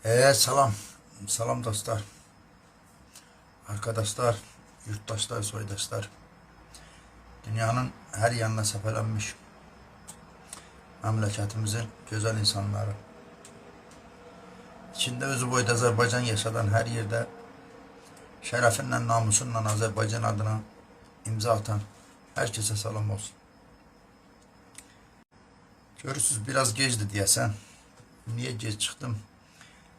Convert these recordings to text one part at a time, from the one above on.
Salam. Salam dostlar. Arkadaşlar, yurttaşlar, soydaşlar. Dünyanın her yanına səpələnmiş memleketimizin güzel insanları. İçinde özü boyda Azerbaycan yaşadan her yerde şərafinlə, namusunla Azerbaycan adına imza atan herkese salam olsun. Görürsünüz, biraz gecdi deyəsən. Niye geç çıxdım?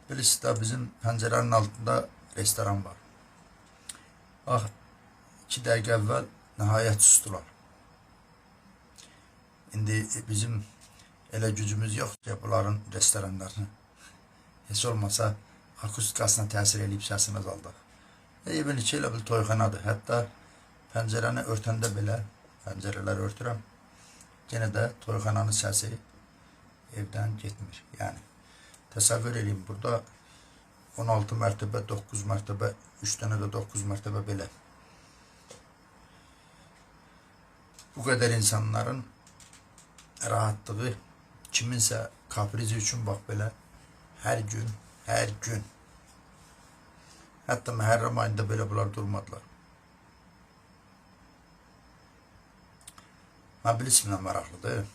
Bilirsiniz də bizim pəncərənin altında restoran var. Bax, 2 dəqiqə əvvəl nəhayət sustular. İndi bizim elə gücümüz yoxdur ya bunların restoranlarını. Heç olmasa akustikasına təsir eləyib səsini azaldaq. Evin içi elə bil toyxanadır. Hətta pəncərəni örtəndə belə, pəncərələri örtürəm, yenə də toyxananın səsi evdən getmir. Yəni təsəvvür eləyin, burada 16 mərtəbə, 9 mərtəbə, 3 dənə də 9 mərtəbə belə. Bu qədər insanların rahatlığı kiminsə kaprizi üçün bax belə hər gün, hər gün. Hətta Məhərrəm ayında belə bunlar durmadılar. Mən bilirsiniz nə maraqlıdır?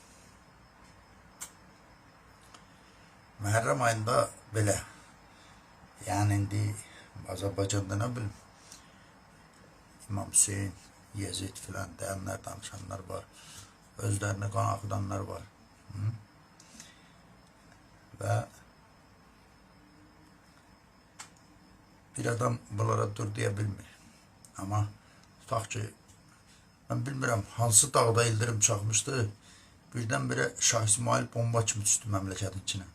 Məhərrəm ayında belə, yəni indi Azərbaycanda nə bilim İmam Hüseyin, Yezid filan deyənlər, danışanlar var. Özlərinə qan axıdanlar var. Hı? Və bir adam bunlara dur deyə bilmir. Amma tutaq ki, mən bilmirəm hansı dağda ildırım çaxmışdı. Birdən-birə Şah İsmail bomba kimi düşdü məmləkətin içinə.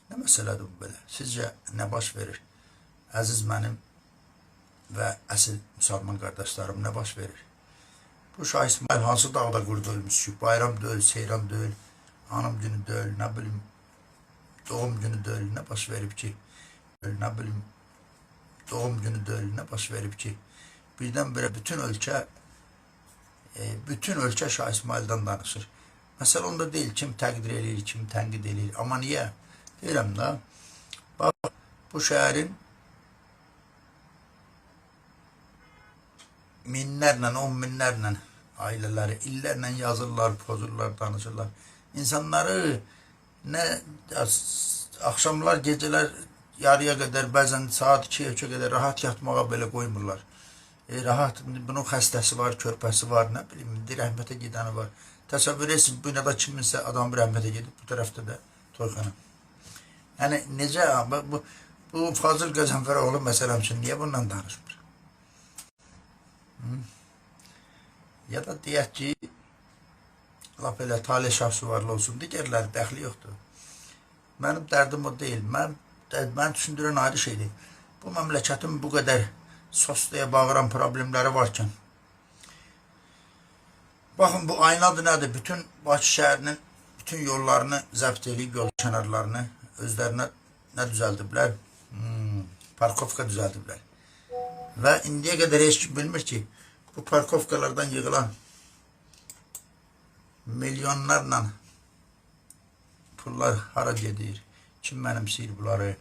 Nə məsələdir bu belə? Sizcə nə baş verir? Əziz mənim və əsl müsəlman qardaşlarım, nə baş verir? Bu Şah İsmail hansı dağda qurd ölmüş ki? Bayram deyil, seyran deyil, hanım günü deyil, nə bilim, doğum günü deyil, nə baş verib ki? Nə bilim, doğum günü deyil, nə baş verib ki? Birdən-birə bütün ölkə Şah İsmaildən danışır. Məsələ onda deyil, kim təqdir eləyir, kim tənqid eləyir. Amma niyə? Deyirəm də, bax, bu şəhərin minlərlə, on minlərlə ailələri illərlə yazırlar, pozurlar, danışırlar. İnsanları nə axşamlar, gecələr yarıya qədər, bəzən saat 2-yə, 3-ə qədər rahat yatmağa belə qoymurlar. Rahat, bunun xəstəsi var, körpəsi var, nə bilim, indi rəhmətə gedəni var. Təsəvvür etsin, bu binada kiminsə adam rəhmətə gedib, bu tərəfdə də toyxana. Yəni necə bu Fazıl Qəzənfəroğlu məsələn üçün niyə bundan danışmır? Hı? Ya da deyək ki, lap elə Talih Şahsuvarlı olsun, digərləri dəxli yoxdur. Mənim dərdim o deyil. Mən düşündürən ayrı şeydir. Bu məmləkətin bu qədər sos deyə bağıran problemləri varkən. Baxın, bu aynadır nədir? Bütün Bakı şəhərinin bütün yollarını zəbt eləyib, yol kənarlarını özlərinə nə düzəldiblər? Parkovka düzəldiblər. Və indiyə qədər heç kim bilmir ki, bu parkovkalardan yığılan milyonlarla pullar hara gedir? Kim mənimsəyir bunları?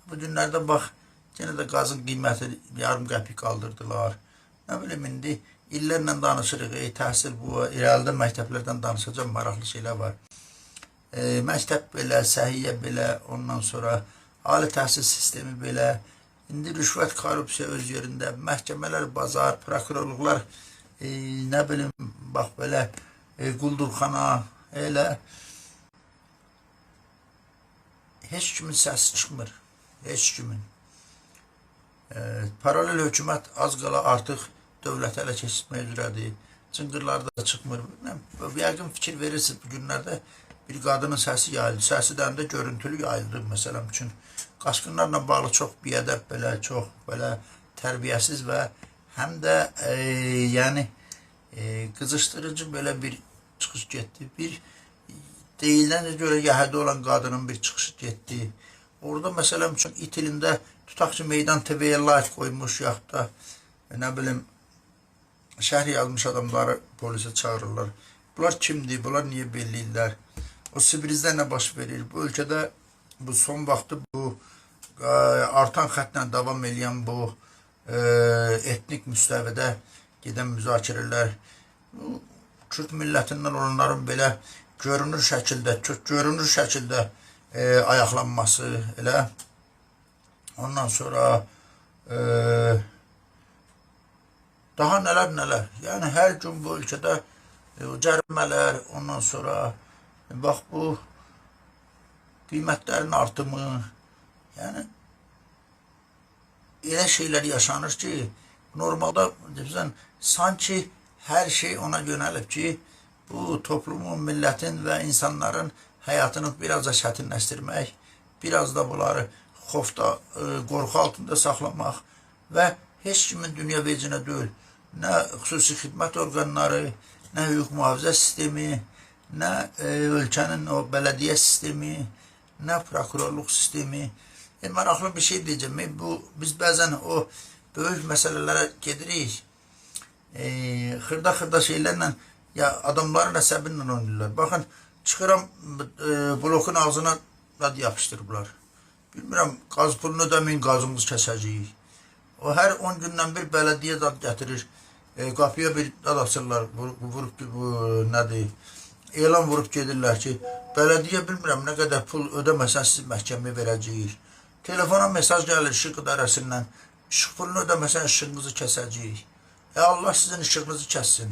Bu günlərdə bax, yenə də qazın qiyməti yarım qəpik qaldırdılar. Nə bilim, indi illərlə danışırıq, təhsil bu, irəlidə məktəblərdən danışacağım, maraqlı şeylər var. Məktəb belə, səhiyyə belə, ondan sonra ali təhsil sistemi belə. İndi rüşvət, korrupsiya öz yerində, məhkəmələr, bazar, prokurorluqlar, nə bilim, bax belə, quldurxana, elə. Heç kimin səsi çıxmır. Heç kimin. Paralel hökumət az qala artıq dövləti ələ keçirmək üzrədir. Cınqırlar da çıxmır. Yəqin fikir verirsiniz, bu günlərdə bir qadının səsi yayıldı. Səsi də həm də görüntülü yayıldı məsələn üçün. Qaçqınlarla bağlı çox biədəb belə, çox belə tərbiyəsiz və həm də yəni qızışdırıcı belə bir çıxış getdi. Bir deyilənə görə yəhudi olan qadının bir çıxışı getdi. Orada məsələn üçün İtilində tutaq ki, Meydan TV-yə like qoymuş, yaxud da nə bilim şərh yazmış adamları polisə çağırırlar. Bunlar kimdir? Bunlar niyə belliyirlər? O Sibrizdə nə baş verir? Bu ölkədə bu son vaxtı bu artan xəttlə davam eləyən bu etnik müstəvidə gedən müzakirələr, Kürt millətindən olanların belə görünür şəkildə, çox görünür şəkildə ayaqlanması elə. Ondan sonra daha nələr nələr. Yəni hər gün bu ölkədə cərimələr, ondan sonra bax bu qiymətlərin artımı, yəni elə şeylər yaşanır ki, normalda bizdən sanki hər şey ona yönəlib ki, bu toplumun, millətin və insanların həyatını biraz da çətinləşdirmək, biraz da bunları xofda, qorxu altında saxlamaq və heç kimin dünya vecinə deyil. Nə xüsusi xidmət orqanları, nə hüquq mühafizə sistemi, nə ölkənin o bələdiyyə sistemi, nə prokurorluq sistemi. Maraqlı bir şey deyəcəm. Bu biz bəzən o böyük məsələlərə gedirik. Xırda-xırda şeylərlə ya adamların əsəbi ilə oynayırlar. Baxın, çıxıram blokun ağzına rad yapışdırıblar. Bilmirəm, qaz pulunu ödəməyin, qazımızı kəsəcəyik. O hər 10 gündən bir bələdiyyə zad gətirir. Qapıya bir dad asırlar, vurub bu nədir? Elan vurub gedirlər ki, bələdiyyə bilmirəm nə qədər pul ödəməsən sizi məhkəməyə verəcəyik. Telefona mesaj gəlir işıq idarəsindən. İşıq pulunu ödəməsən işığınızı kəsəcəyik. Allah sizin işığınızı kəssin.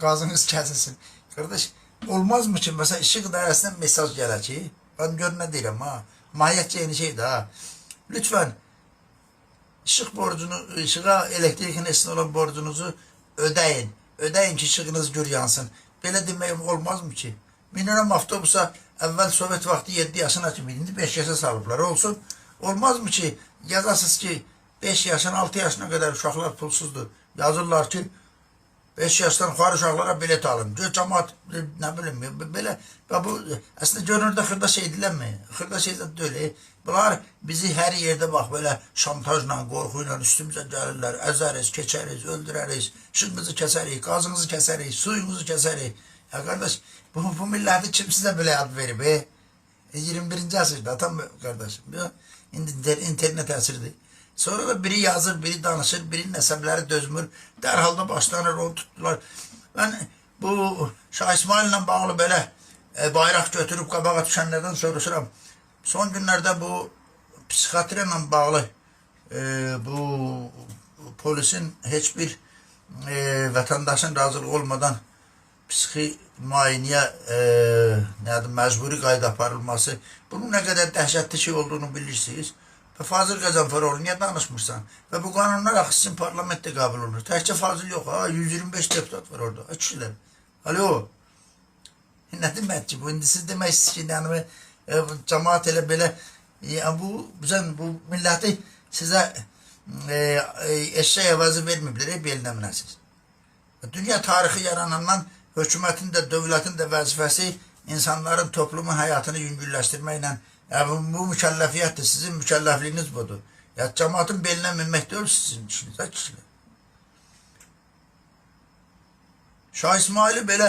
Qazınız kəsilsin. Qardaş, olmaz mı ki, məsələn, işıq idarəsindən mesaj gələ ki, mən gör nə deyirəm ha, mahiyyətcə eyni şeydir ha. Lütfən, işıq borcunu, işığa, elektrik enerjisinə olan borcunuzu ödəyin. Ödəyin ki, işığınız gür yansın. Belə demək olmaz mı ki? Minirəm avtobusa, əvvəl Sovet vaxtı 7 yaşına kimi, indi 5 yaşa salıblar. Olsun. Olmaz mı ki, yazasız ki, 5 yaşın, 6 yaşına qədər uşaqlar pulsuzdur. Yazırlar ki, 5 yaşdan yuxarı uşaqlara bilet alın. Gör, cəmaat, nə bilim, belə, və bu, əslində görünürdə xırda şey edilərmi? Xırda şey də deyil. Bunlar bizi hər yerdə bax, belə şantajla, qorxu ilə üstümüzə gəlirlər. Əzəriz, keçəriz, öldürəriz, işığınızı kəsərik, qazınızı kəsərik, suyunuzu kəsərik. Ya qardaş, bu milləti kim sizə belə ad verib? 21. əsrdə, tam qardaşım. Ya, İndi internet əsridir. Sonra da biri yazır, biri danışır, birinin əsəbləri dözmür. Dərhal da başlanır, onu tutdular. Mən bu Şah İsmaillə bağlı belə bayraq götürüb qabağa düşənlərdən soruşuram. Son günlərdə bu psixiatriya ilə bağlı bu polisin heç bir vətəndaşın razılığı olmadan psixi müayinəyə nədir, məcburi qayda aparılması, bunun nə qədər dəhşətli şey olduğunu bilirsiniz. Və Fazil Qəzənfəroğlu, niyə danışmırsan? Və bu qanunlar axı sizin parlamentdə qəbul olunur. Təkcə Fazil yox, ha, 125 deputat var orada. Ha, kişilər. Alo. Nə demək ki, bu indi siz demək istəyirsiniz ki, yəni cəmaat elə belə, yəni bu bizən bu milləti sizə eşək əvəzi verməyiblər, belinə minəsiniz. Dünya tarixi yaranandan hökumətin də, dövlətin də vəzifəsi insanların, toplumun həyatını yüngülləşdirməklə, yəni bu mükəlləfiyyətdir, sizin mükəlləfliyiniz budur. Ya cəmaatın belinə minmək deyil sizin işiniz, ha kişilər. Şah İsmaili belə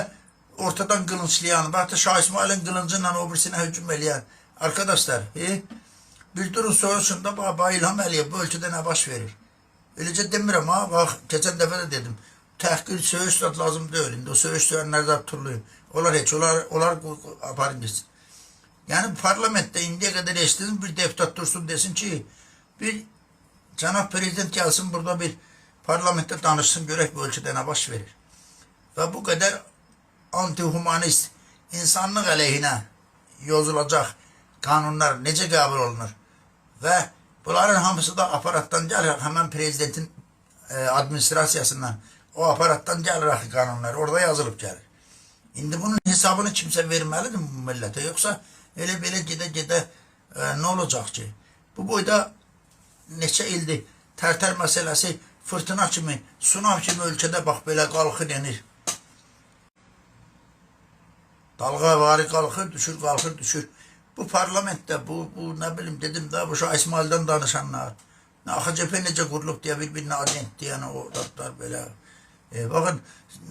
ortadan qılınclayan, hətta Şah İsmailin qılıncı ilə o birisinə hücum eləyən arkadaşlar, bir durun soruşun da baba İlham Əliyev bu ölkədə nə baş verir? Eləcə demirəm ha, bax, keçən dəfə də dedim. Təhqir, söyüş də lazım deyil. İndi o söyüş söyənləri də turlayın. Onlar heç, onlar aparın gitsin. Yəni parlamentdə indiyə qədər eşitdiniz bir deputat dursun desin ki, bir cənab prezident gəlsin burada bir parlamentdə danışsın, görək bu ölkədə nə baş verir. Və bu qədər antihumanist, insanlıq əleyhinə yozulacaq qanunlar necə qəbul olunur? Və bunların hamısı da aparatdan gəlir, həmən prezidentin administrasiyasından, o aparatdan gəlir axı qanunlar, orada yazılıb gəlir. İndi bunun hesabını kimsə verməlidir bu millətə, yoxsa elə belə gedə-gedə nə olacaq ki? Bu boyda neçə ildir Tərtər məsələsi fırtına kimi, tsunami kimi ölkədə bax belə qalxır, enir. Dalğa vari qalxır, düşür, qalxır, düşür. Bu parlamentdə, bu nə bilim dedim da, bu Şah İsmaildən danışanlar, nə AXCP necə qurulub deyə bir-birinə agent deyən o adlar belə. Baxın,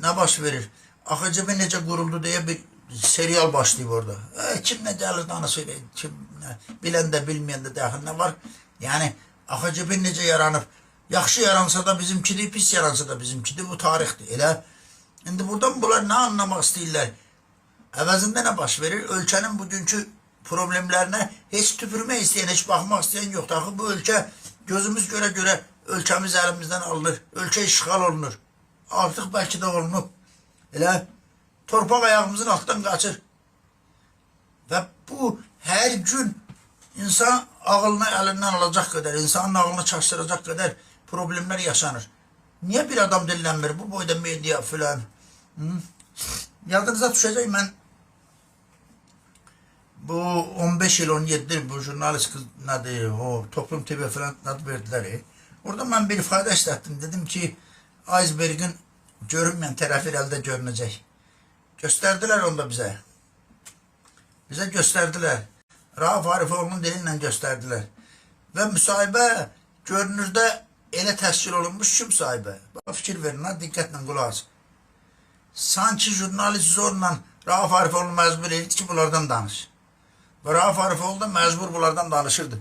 nə baş verir? AXCP necə quruldu deyə bir serial başlayıb orada. Kim nə gəlir danışır, kim nə, bilən də bilməyən də daxil nə var. Yəni AXCP necə yaranıb? Yaxşı yaransa da bizimkidir, pis yaransa da bizimkidir. Bu tarixdir. Elə indi buradan bunlar nə anlamaq istəyirlər? Əvəzində nə baş verir? Ölkənin bugünkü problemlərinə heç tüpürmək istəyən, heç baxmaq istəyən yoxdur. Axı bu ölkə gözümüz görə-görə ölkəmiz əlimizdən alınır. Ölkə işğal olunur. Artıq bəlkə də olunub. Elə torpaq ayağımızın altından qaçır. Və bu hər gün insan ağılını əlindən alacaq qədər, insanın ağlını çaşdıracaq qədər problemlər yaşanır. Niyə bir adam dillənmir? Bu boyda media filan. Yadınıza düşəcək mən bu 15 il 17 bu jurnalist kız nədir, o Toplum TV falan nədir verdilər. Orada mən bir ifadə işlətdim. Dedim ki, icebergin görünməyən tərəfi əldə görünəcək. Göstərdilər onu da bizə. Bizə göstərdilər. Rauf Arifoğlu'nun dili ilə göstərdilər. Və müsahibə görünürdə elə təsvir olunmuş ki, müsahibə. Bax, fikir verin, ha, diqqətlə qulaq asın. Sanki jurnalist zorla Rauf Arifoğlu məcbur edirdi ki, bunlardan danış. Və Rauf Arifoğlu da məcbur bunlardan danışırdı.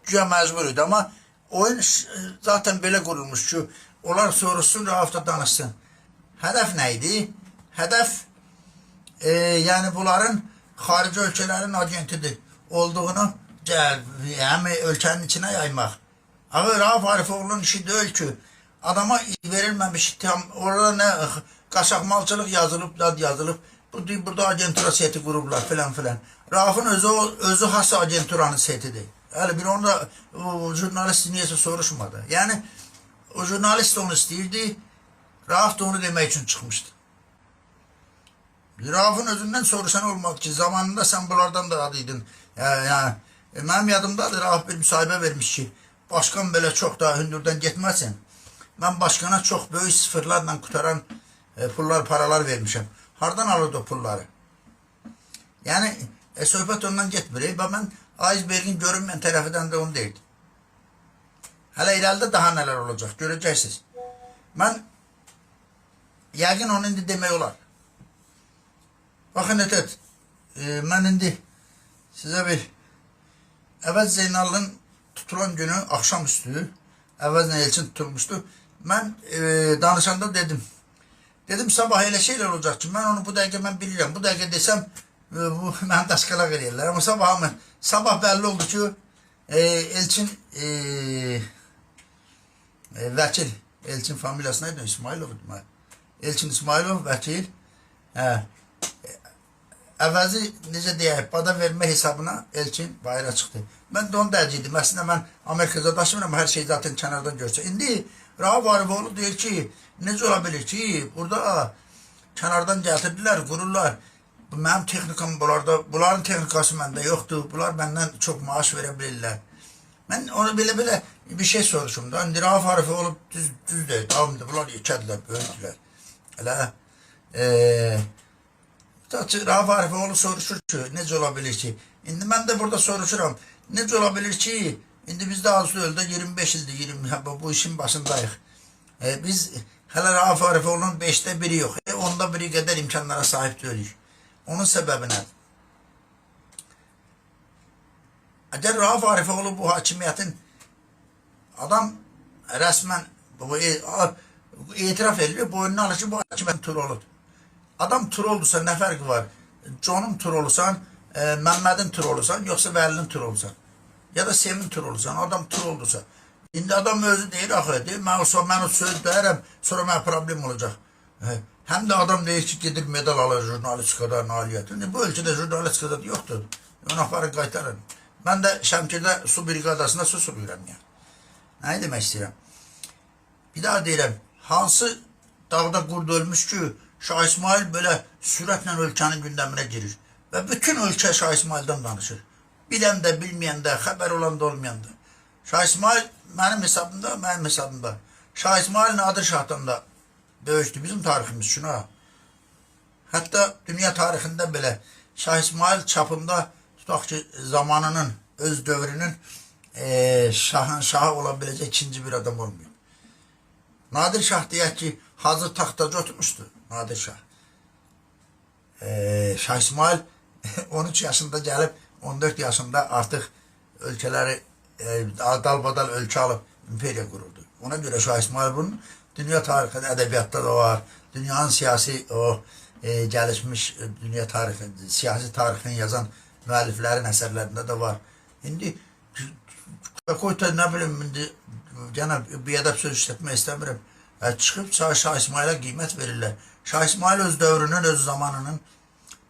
Güya məcbur idi, amma oyun zaten belə qurulmuş ki, onlar soruşsun, Rauf da danışsın. Hədəf nə idi? Hədəf yəni bunların xarici ölkələrin agentidir olduğunu həm ölkənin içinə yaymaq. Axı Rauf Arifoğlu'nun işi deyil ki, adama verilməmiş ittiham, orada nə qaçaqmalçılıq yazılıb, dad yazılıb. Bu deyir, burada agentura seti qurublar filan filan. Raufun özü has agenturanın setidir. Hələ bir onu da o jurnalist niyəsə soruşmadı. Yəni o jurnalist onu istəyirdi, Rauf da onu demək üçün çıxmışdı. Rauf'un özündən soruşan olmadı ki, zamanında sən bunlardan da adıydın. Yəni, mənim yadımdadır, Rauf bir müsahibə vermiş ki, başkan belə çox da hündürdən getməsin. Mən başkana çox böyük sıfırlarla qutaran pullar, paralar vermişəm. Hardan alırdı o pulları? Yəni, söhbət ondan getmir. Və mən icebergin görünməyən tərəfidən də onu deyirdim. Hələ irəlidə daha nələr olacaq, görəcəksiniz. Mən yəqin onu indi demək olar. Baxın Nətət, mən indi sizə bir Əvəz Zeynalın tutulan günü axşamüstü Əvəzlə Elçin tutulmuşdu. Mən danışanda dedim. Dedim sabah elə şeylər olacaq ki, mən onu bu dəqiqə mən bilirəm. Bu dəqiqə desəm bu məni daşqalaq eləyirlər. Amma sabah bəlli oldu ki, Elçin vəkil, Elçin familiyası nə idi? İsmailov idi. Elçin İsmailov vəkil. Hə. Əvəzi necə deyək, bada vermə hesabına Elçin bayıra çıxdı. Mən də onu dərciydim. Əslində mən Amerikada daşımıram, hər şey zaten kənardan görsə. İndi Rauf Arifoğlu deyir ki, necə ola bilir ki, burada kənardan gətirdilər, qururlar. Bu mənim texnikam bunlarda, bunların texnikası məndə yoxdur. Bunlar məndən çox maaş verə bilirlər. Mən onu belə-belə bir şey soruşum da. İndi Rauf Arifoğlu düz deyir. Tamam, bunlar yekədilər, böyüdülər. Elə Rauf Arifoğlu soruşur ki, necə ola bilir ki? İndi mən də burada soruşuram. Necə ola bilir ki, indi biz də az deyil də 25 ildir, 20, bu işin başındayıq. Biz hələ Rauf Arifoğlu'nun 5'te biri yox. Onda biri qədər imkanlara sahib deyilik. Onun səbəbi nədir? Əgər Rauf Arifoğlu bu hakimiyyətin adam rəsmən bu, etiraf edilir, boynuna alır ki, bu hakimiyyətin troludur. Adam trolldursa nə fərqi var? John'un trollusan, Məmmədin trollusan, yoxsa Vəlinin trollusan? Ya da Semin trollusan, adam trolldursa. İndi adam özü deyir axı, deyir, mən o söz deyərəm, sonra mənə problem olacaq. Həm də adam deyir ki, gedir medal alır jurnalistikada, nailiyyət. İndi bu ölkədə jurnalistikada yoxdur. Onu aparın, qaytarın. Mən də Şəmkirdə su briqadasında su sulayıram yəni. Nə demək istəyirəm? Bir daha deyirəm, hansı dağda qurd ölmüş ki, Şah İsmail belə sürətlə ölkənin gündəminə girir. Və bütün ölkə Şah İsmaildən danışır. Bilən də, bilməyən də, xəbər olan da, olmayan da. Şah İsmail mənim hesabımda. Şah İsmail Nadir Şahdan da böyükdür bizim tariximiz üçün ha. Hətta dünya tarixində belə Şah İsmail çapında tutaq ki, zamanının, öz dövrünün şahın şahı ola biləcək ikinci bir adam olmuyor. Nadir Şah deyək ki, hazır taxtacı oturmuştu Nadir Şah. Şah İsmail 13 yaşında gəlib 14 yaşında artıq ölkələri dalbadal ölkə alıb imperiya qururdu. Ona görə Şah İsmail bunun dünya tarixində, ədəbiyyatda da var. Dünyanın siyasi o gəlişmiş dünya tarixi, siyasi tarixini yazan müəlliflərin əsərlərində də var. İndi Koyta nə bilim indi gənə biədəb söz işlətmək istəmirəm. Çıxıb Şah İsmailə qiymət verirlər. Şah İsmail öz dövrünün, öz zamanının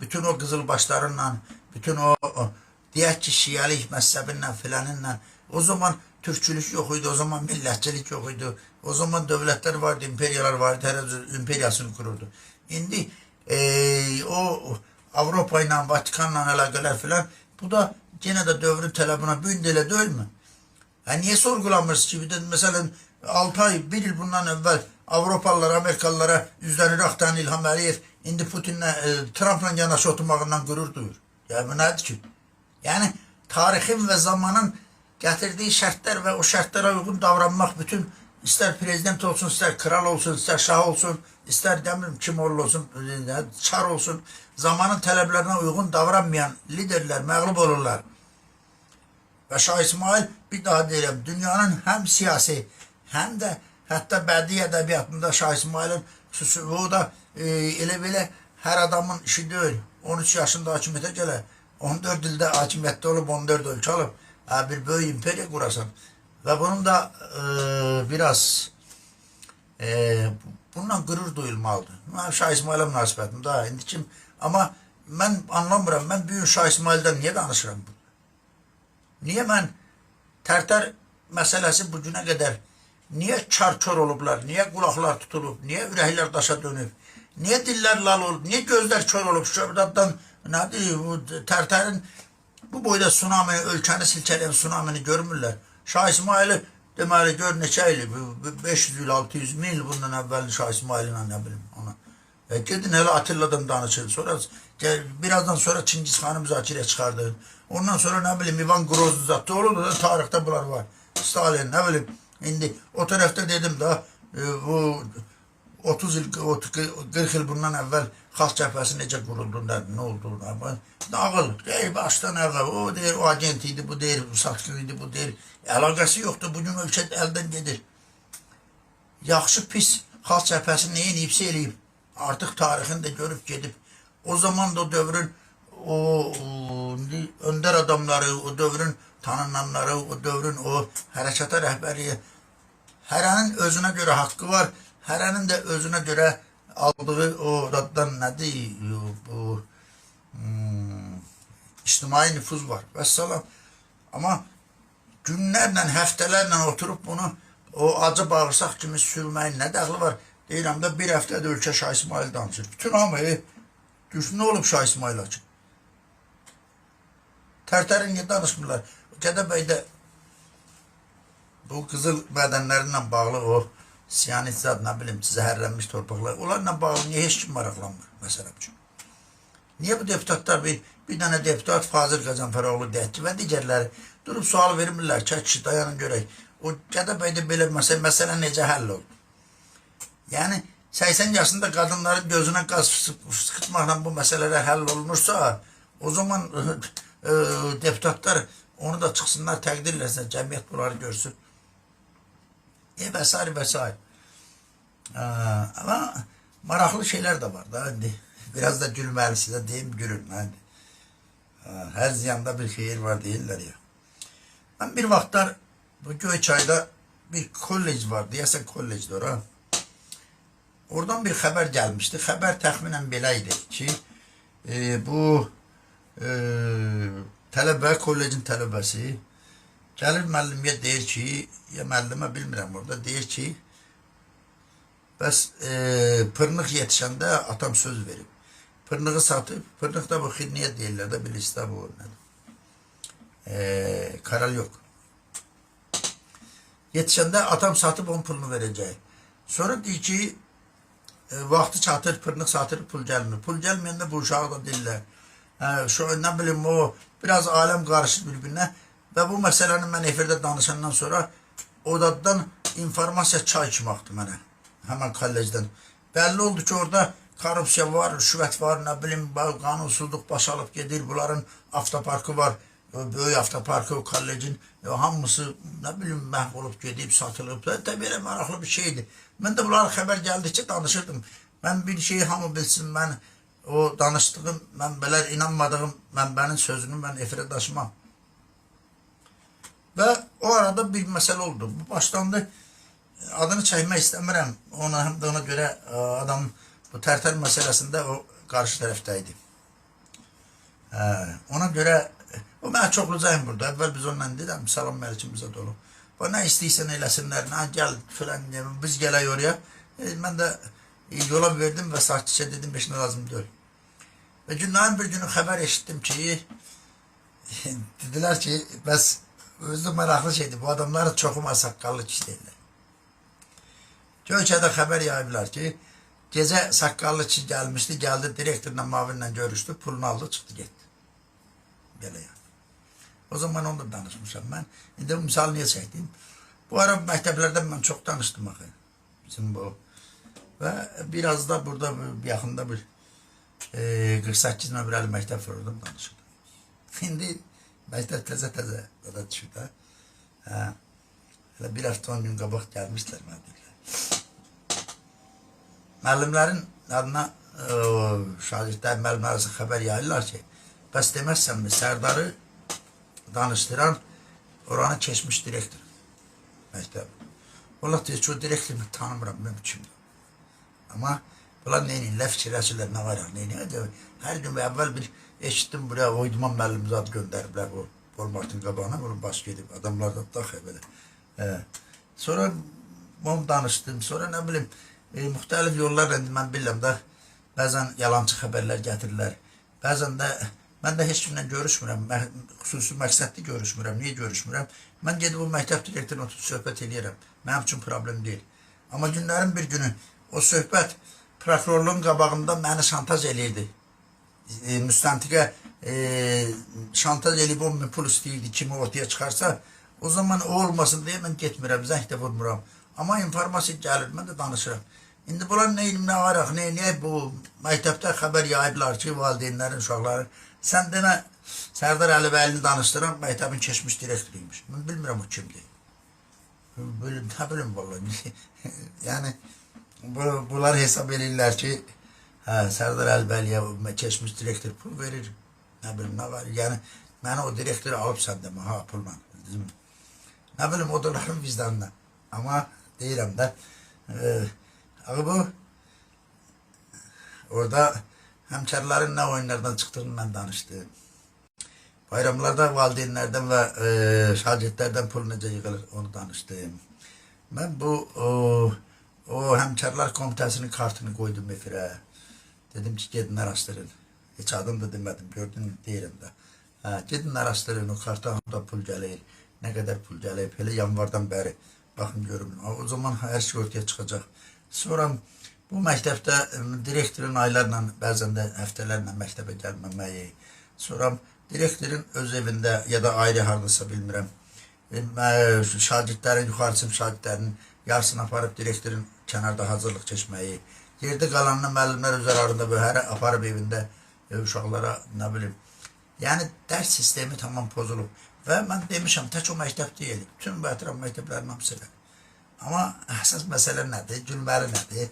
bütün o qızılbaşlarıyla, bütün o deyək ki, şiəlik məzhəbinlə filanınla, o zaman türkçülük yox idi, o zaman millətçilik yox idi. O zaman dövlətlər vardı, imperiyalar vardı, hər öz imperiyasını qururdu. İndi o Avropa ilə, Vatikanla əlaqələr filan, bu da yenə də dövrün tələbinə bu gün də elə deyilmi? Ha, niye sorgulanmır ki? Bir de mesela 6 ay, bir il bundan evvel Avropalılara, Amerikalılara üzlənir axtaran İlham Əliyev indi Putinlə, Trumpla yanaşı oturmağından qürur duyur. Yəni bu nədir ki? Yəni tarixin və zamanın gətirdiyi şərtlər və o şərtlərə uyğun davranmaq bütün ister prezident olsun, ister kral olsun, ister şah olsun, ister nə bilim kim olsun, çar olsun, zamanın tələblərinə uyğun davranmayan liderlər məğlub olurlar. Və Şah İsmail bir daha deyirəm, dünyanın həm siyasi, həm də hətta bədii ədəbiyyatında Şah İsmailin xüsusi o da elə belə hər adamın işi deyil. 13 yaşında hakimiyyətə gələ, 14 ildə hakimiyyətdə olub, 14 ölkə alıb, bir böyük imperiya qurasan. Və bunun da biraz bununla qürur duyulmalıdır. Mənim Şah İsmailə münasibətim daha indi kim, amma mən anlamıram, mən bu gün Şah İsmaildən niyə danışıram? Niyə mən Tərtər məsələsi bu günə qədər niyə çar-kor olublar, niyə qulaqlar tutulub, niyə ürəklər daşa dönüb, niyə dillər lal olub, niyə gözlər kör olub, şöbəddən nədir bu Tərtərin bu boyda tsunamini, ölkəni silkələyən tsunamini görmürlər. Şah İsmaili deməli gör neçə il, 500 il, 600 min il bundan əvvəl Şah İsmaillə nə bilim ona. Gedin elə Atilla'dan danışın. Sonra birazdan sonra Çingiz Xanı müzakirəyə çıxardın. Ondan sonra nə bilim İvan Grozny zat. Olur da tarixdə bunlar var. Stalin nə bilim. İndi o tərəfdə dedim da bu 30 il, 40 il bundan əvvəl Xalq Cəbhəsi necə quruldu, nə oldu, nə ağıl, ey başdan ayağa, o deyir o agent idi, bu deyir bu satqın idi, bu deyir. Əlaqəsi yoxdur, bugün ölkə əldən gedir. Yaxşı pis Xalq Cəbhəsi nə eləyibsə eləyib. Artıq tarixini də görüb gedib. O zaman da o dövrün o öndər adamları, o dövrün tanınanları, o dövrün o hərəkata rəhbəriyi hərənin özünə görə haqqı var. Hərənin də özünə görə aldığı o daddan nədir bu ictimai nüfuz var. Vəssalam. Amma günlərlə, həftələrlə oturub bunu o acı bağırsaq kimi sürməyin nə dəxli var? Deyirəm də bir həftədir ölkə Şah İsmail danışır. Bütün hamı düşün nə olub Şah İsmail üçün? Tərtərin niyə danışmırlar? Gədəbəydə bu qızıl mədənlərlə bağlı o siyanit zad, nə bilim, zəhərlənmiş torpaqlar, onlarla bağlı niyə heç kim maraqlanmır, məsələ üçün? Niyə bu deputatlar bir dənə deputat Fazil Qəzənfəroğlu deyək ki, və digərləri durub sual vermirlər ki, kişi dayanın görək. O Gədəbəydə belə məsələ necə həll oldu? Yəni 80 yaşında qadınların gözünə qaz fışqırtmaqla bu məsələlər həll olunursa, o zaman deputatlar onu da çıxsınlar, təqdir eləsinlər, cəmiyyət bunları görsün. Və s. və s. Amma maraqlı şeylər də var da indi. Biraz da gülməli sizə deyim, gülün. Hadi. Hər ziyanda bir xeyir var deyirlər ya. Mən bir vaxtlar bu Göyçayda bir kollec var, deyəsən kollecdir ora. Oradan bir xəbər gəlmişdi. Xəbər təxminən belə idi ki, bu tələbə, kollecin tələbəsi gəlir müəllimiyə deyir ki, ya müəllimə bilmirəm orada, deyir ki, bəs pırnıq yetişəndə atam söz verib. Pırnığı satıb, pırnıq da bu xirniyə deyirlər də, bilirsiniz də bu nədir? Karal yox. Yetişəndə atam satıb onun pulunu verəcək. Sonra deyir ki, vaxtı çatır, pırnıq satır, pul gəlmir. Pul gəlməyəndə bu uşağı da deyirlər. Hə, şu, nə bilim o, biraz aləm qarışır bir-birinə və bu məsələni mən efirdə danışandan sonra odadan informasiya çay kimi axdı mənə. Həmən kollecdən. Bəlli oldu ki, orada Korrupsiya var, rüşvət var, nə bilim, qanunsuzluq baş alıb gedir. Bunların avtoparkı var, böyük avtoparkı o kollecin, hamısı nə bilim məhv olub gedib, satılıb. Da belə maraqlı bir şeydir. Mən də bunlara xəbər gəldikcə danışırdım. Mən bir şeyi hamı bilsin, mən o danışdığım mənbələr, inanmadığım mənbənin sözünü mən efirə daşımam. Və o arada bir məsələ oldu. Bu başlandı. Adını çəkmək istəmirəm. Ona həm də ona görə adam bu Tərtər məsələsində o qarşı tərəfdə idi. Hə, ona görə o mənə çoxlu zəng vurdu. Əvvəl biz onunla dedim, salam əleyküm bizə dolu. Bu nə istəyirsən eləsinlər, nə gəl filan, biz gələk oraya. Mən də yola verdim və sakitcə dedim, heç nə lazım deyil. Və günlərin bir günü xəbər eşitdim ki, dedilər ki, bəs özü maraqlı şeydir, bu adamların çoxu saqqallı kişi deyirlər. Göyçədə xəbər yayıblar ki, gecə saqqallı kişi gəlmişdi, gəldi direktorla, mavinlə görüşdü, pulunu aldı, çıxdı, getdi. Belə yəni. O zaman onu da danışmışam mən. İndi bu misalı niyə çəkdim? Bu ara məktəblərdən mən çox danışdım axı. Bizim bu. Və biraz da burada yaxında bir 48 nömrəli məktəb var, oradan danışırdım. İndi məktəb təzə-təzə da düşür də. Hə. Elə bir həftə 10 gün qabaq gəlmişlər mənə dedilər. Müəllimlərin adına şagirdlər, müəllimlər arasında xəbər yayırlar ki, bəs deməzsənmi Sərdarı danışdıran oranı keçmiş direktor məktəb. Onlar deyir ki, o direktoru mən tanımıram, mən kimdir. Amma bunlar nə edirlər, fikirləşirlər, nə var, nə edirlər. Hər gün əvvəl bir eşitdim buraya, Oyduman müəllim zad göndəriblər bu Walmartın qabağına, bunun baş gedib, adamlar da daxı belə. Sonra onu danışdım, sonra nə bilim, müxtəlif yollarla mən bilirəm də, bəzən yalançı xəbərlər gətirirlər. Bəzən də mən də heç kimlə görüşmürəm, xüsusi məqsədli görüşmürəm. Niyə görüşmürəm? Mən gedib o məktəb direktoruna oturub söhbət eləyirəm. Mənim üçün problem deyil. Amma günlərin bir günü o söhbət prokurorluğun qabağında məni şantaj eləyirdi. Müstəntiqə şantaj eləyib 10 min pul istəyirdi kimi ortaya çıxarsa, o zaman o olmasın deyə mən getmirəm, zəng də vurmuram. Amma informasiya gəlir, mən də danışıram. İndi bunlar nə elm, nə araq, nə eləyək bu məktəbdə xəbər yayıblar ki, valideynlərin, uşaqların. Sən demə Sərdar Əlibəylini danışdıran məktəbin keçmiş direktoruymuş. Mən bilmirəm o kimdir. Nə bilim vallahi. Yəni bunlar hesab eləyirlər ki, hə, Sərdar Əlibəyliyə keçmiş direktor pul verir. Nə bilim nə var. Yəni məni o direktoru alıb sən demə, ha pulla. Nə bilim o da onların vicdanına. Amma deyirəm də, axı bu orada həmkarların nə oyunlardan çıxdığını mən danışdım. Bayramlarda valideynlərdən və şagirdlərdən pul necə yığılır onu danışdım. Mən bu o həmkarlar komitəsinin kartını qoydum efirə. Dedim ki, gedin araşdırın. Heç adım da demədim, gördün deyirəm də. Hə, gedin araşdırın o karta hamıda pul gəlir, nə qədər pul gəlir, elə yanvardan bəri baxın görün. O zaman hər şey ortaya çıxacaq. Sonra bu məktəbdə direktorun aylarla, bəzən də həftələrlə məktəbə gəlməməyi, sonra direktorun öz evində ya da ayrı hardasa bilmirəm, şagirdlərin, yuxarı sinif şagirdlərinin yarısını aparıb direktorun kənarda hazırlıq keçməyi, yerdə qalanını müəllimlər öz aralarında hərə aparıb evində uşaqlara nə bilim. Yəni dərs sistemi tamam pozulub və mən demişəm tək o məktəb deyil, bütün bu ətraf məktəblərin hamısı elə. Amma əsas məsələ nədir? Gülməli nədir?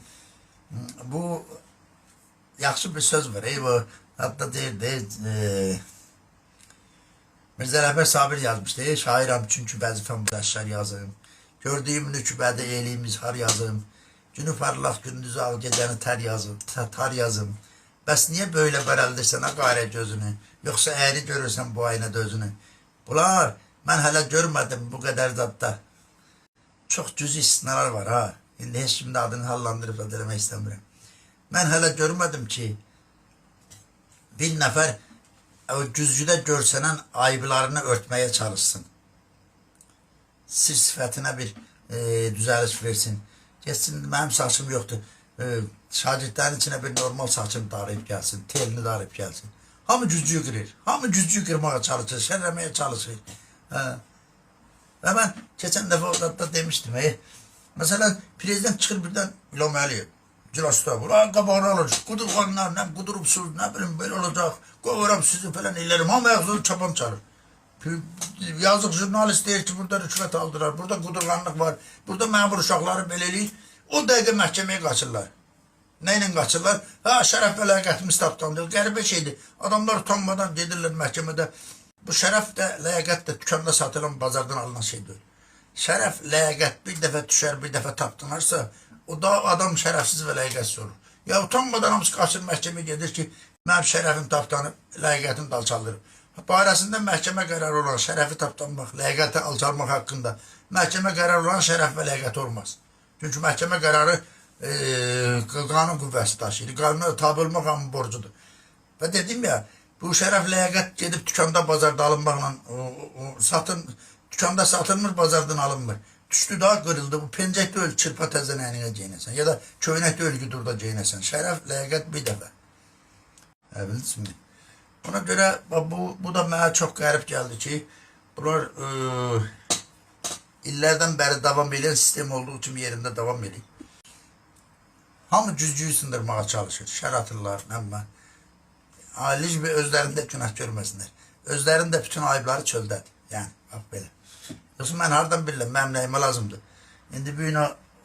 Bu yaxşı bir söz var. Ey, bu hatta deyir, Mirzə Rəhbər Sabir yazmışdı. Ey, şairəm çünki vəzifəm bu əşlər yazım. Gördüyüm nükbədə eliyim izhar yazım. Günü parlaq, gündüz ağ, gecəni tər yazım, tar yazım. Bəs niyə böyle bərəldirsən ha qarə gözünü? Yoxsa əyri görürsən bu aynada özünü? Bunlar mən hələ görmədim bu qədər zadda. Çox cüzi istisnalar var ha. İndi heç kimin adını hallandırıb da eləmək istəmirəm. Mən hələ görmədim ki, bir nəfər o güzgüdə görsənən ayıblarını örtməyə çalışsın. Sir sifətinə bir düzəliş versin. Getsin, mənim saçım yoxdur. Şagirdlərin içinə bir normal saçını darayıb gəlsin, telini darayıb gəlsin. Hamı güzgüyü qırır. Hamı güzgüyü qırmağa çalışır, şərləməyə çalışır. Hə. Və mən keçən dəfə orada da demişdim. Məsələn, prezident çıxır birdən İlham Əliyev. İclasda, bunlar qabağını alır, qudurğanlar, nə qudurubsuz, nə bilim, belə olacaq, qovuram sizi falan elərim, hamı ayaqları çapan çarır. Yazıq jurnalist deyir ki, burada rüşvət aldılar, burada qudurğanlıq var, burada məmur uşaqları belə eləyir. O dəqiqə məhkəməyə qaçırlar. Nə ilə qaçırlar? Ha, şərəf və ləyaqətimiz tapdandı. Qəribə şeydir. Adamlar utanmadan gedirlər məhkəmədə. Bu şərəf də, ləyaqət də dükanda satılan, bazardan alınan şey deyil. Şərəf, ləyaqət bir dəfə düşər, bir dəfə tapdanarsa, o da adam şərəfsiz və ləyaqətsiz olur. Ya utanmadan hamısı qaçır məhkəməyə gedir ki, mənim şərəfim tapdanıb, ləyaqətim də alçaldırıb. Barəsində məhkəmə qərarı olan şərəfi tapdanmaq, ləyaqəti alçalmaq haqqında məhkəmə qərarı olan şərəf və ləyaqət olmaz. Çünki məhkəmə qərarı qanun qüvvəsi daşıyır. Qanuna tabe olmaq hamının borcudur. Və dedim ya, bu şərəf ləyaqət gedib dükanda, bazarda alınmaqla satın, dükanda satılmır, bazardan alınmır. Düşdü daha qırıldı. Bu pencək deyil, çırpa təzən əyninə geyinəsən. Ya da köynək deyil ki, dur da geyinəsən. Şərəf, ləyaqət bir dəfə. Hə, bildinizmi? Ona görə bu da mənə çox qərib gəldi ki, bunlar illərdən bəri davam edən sistem olduğu kimi yerində davam edir. Hamı güzgüyü sındırmağa çalışır. Şər atırlar, nə bilim. Ailə bir özlərində günah görməsinlər. Özlərində bütün ayıbları çöldədir. Yəni, bax belə. Yoxsa mən hardan bilirəm, mənim nəyimə lazımdır. İndi bu gün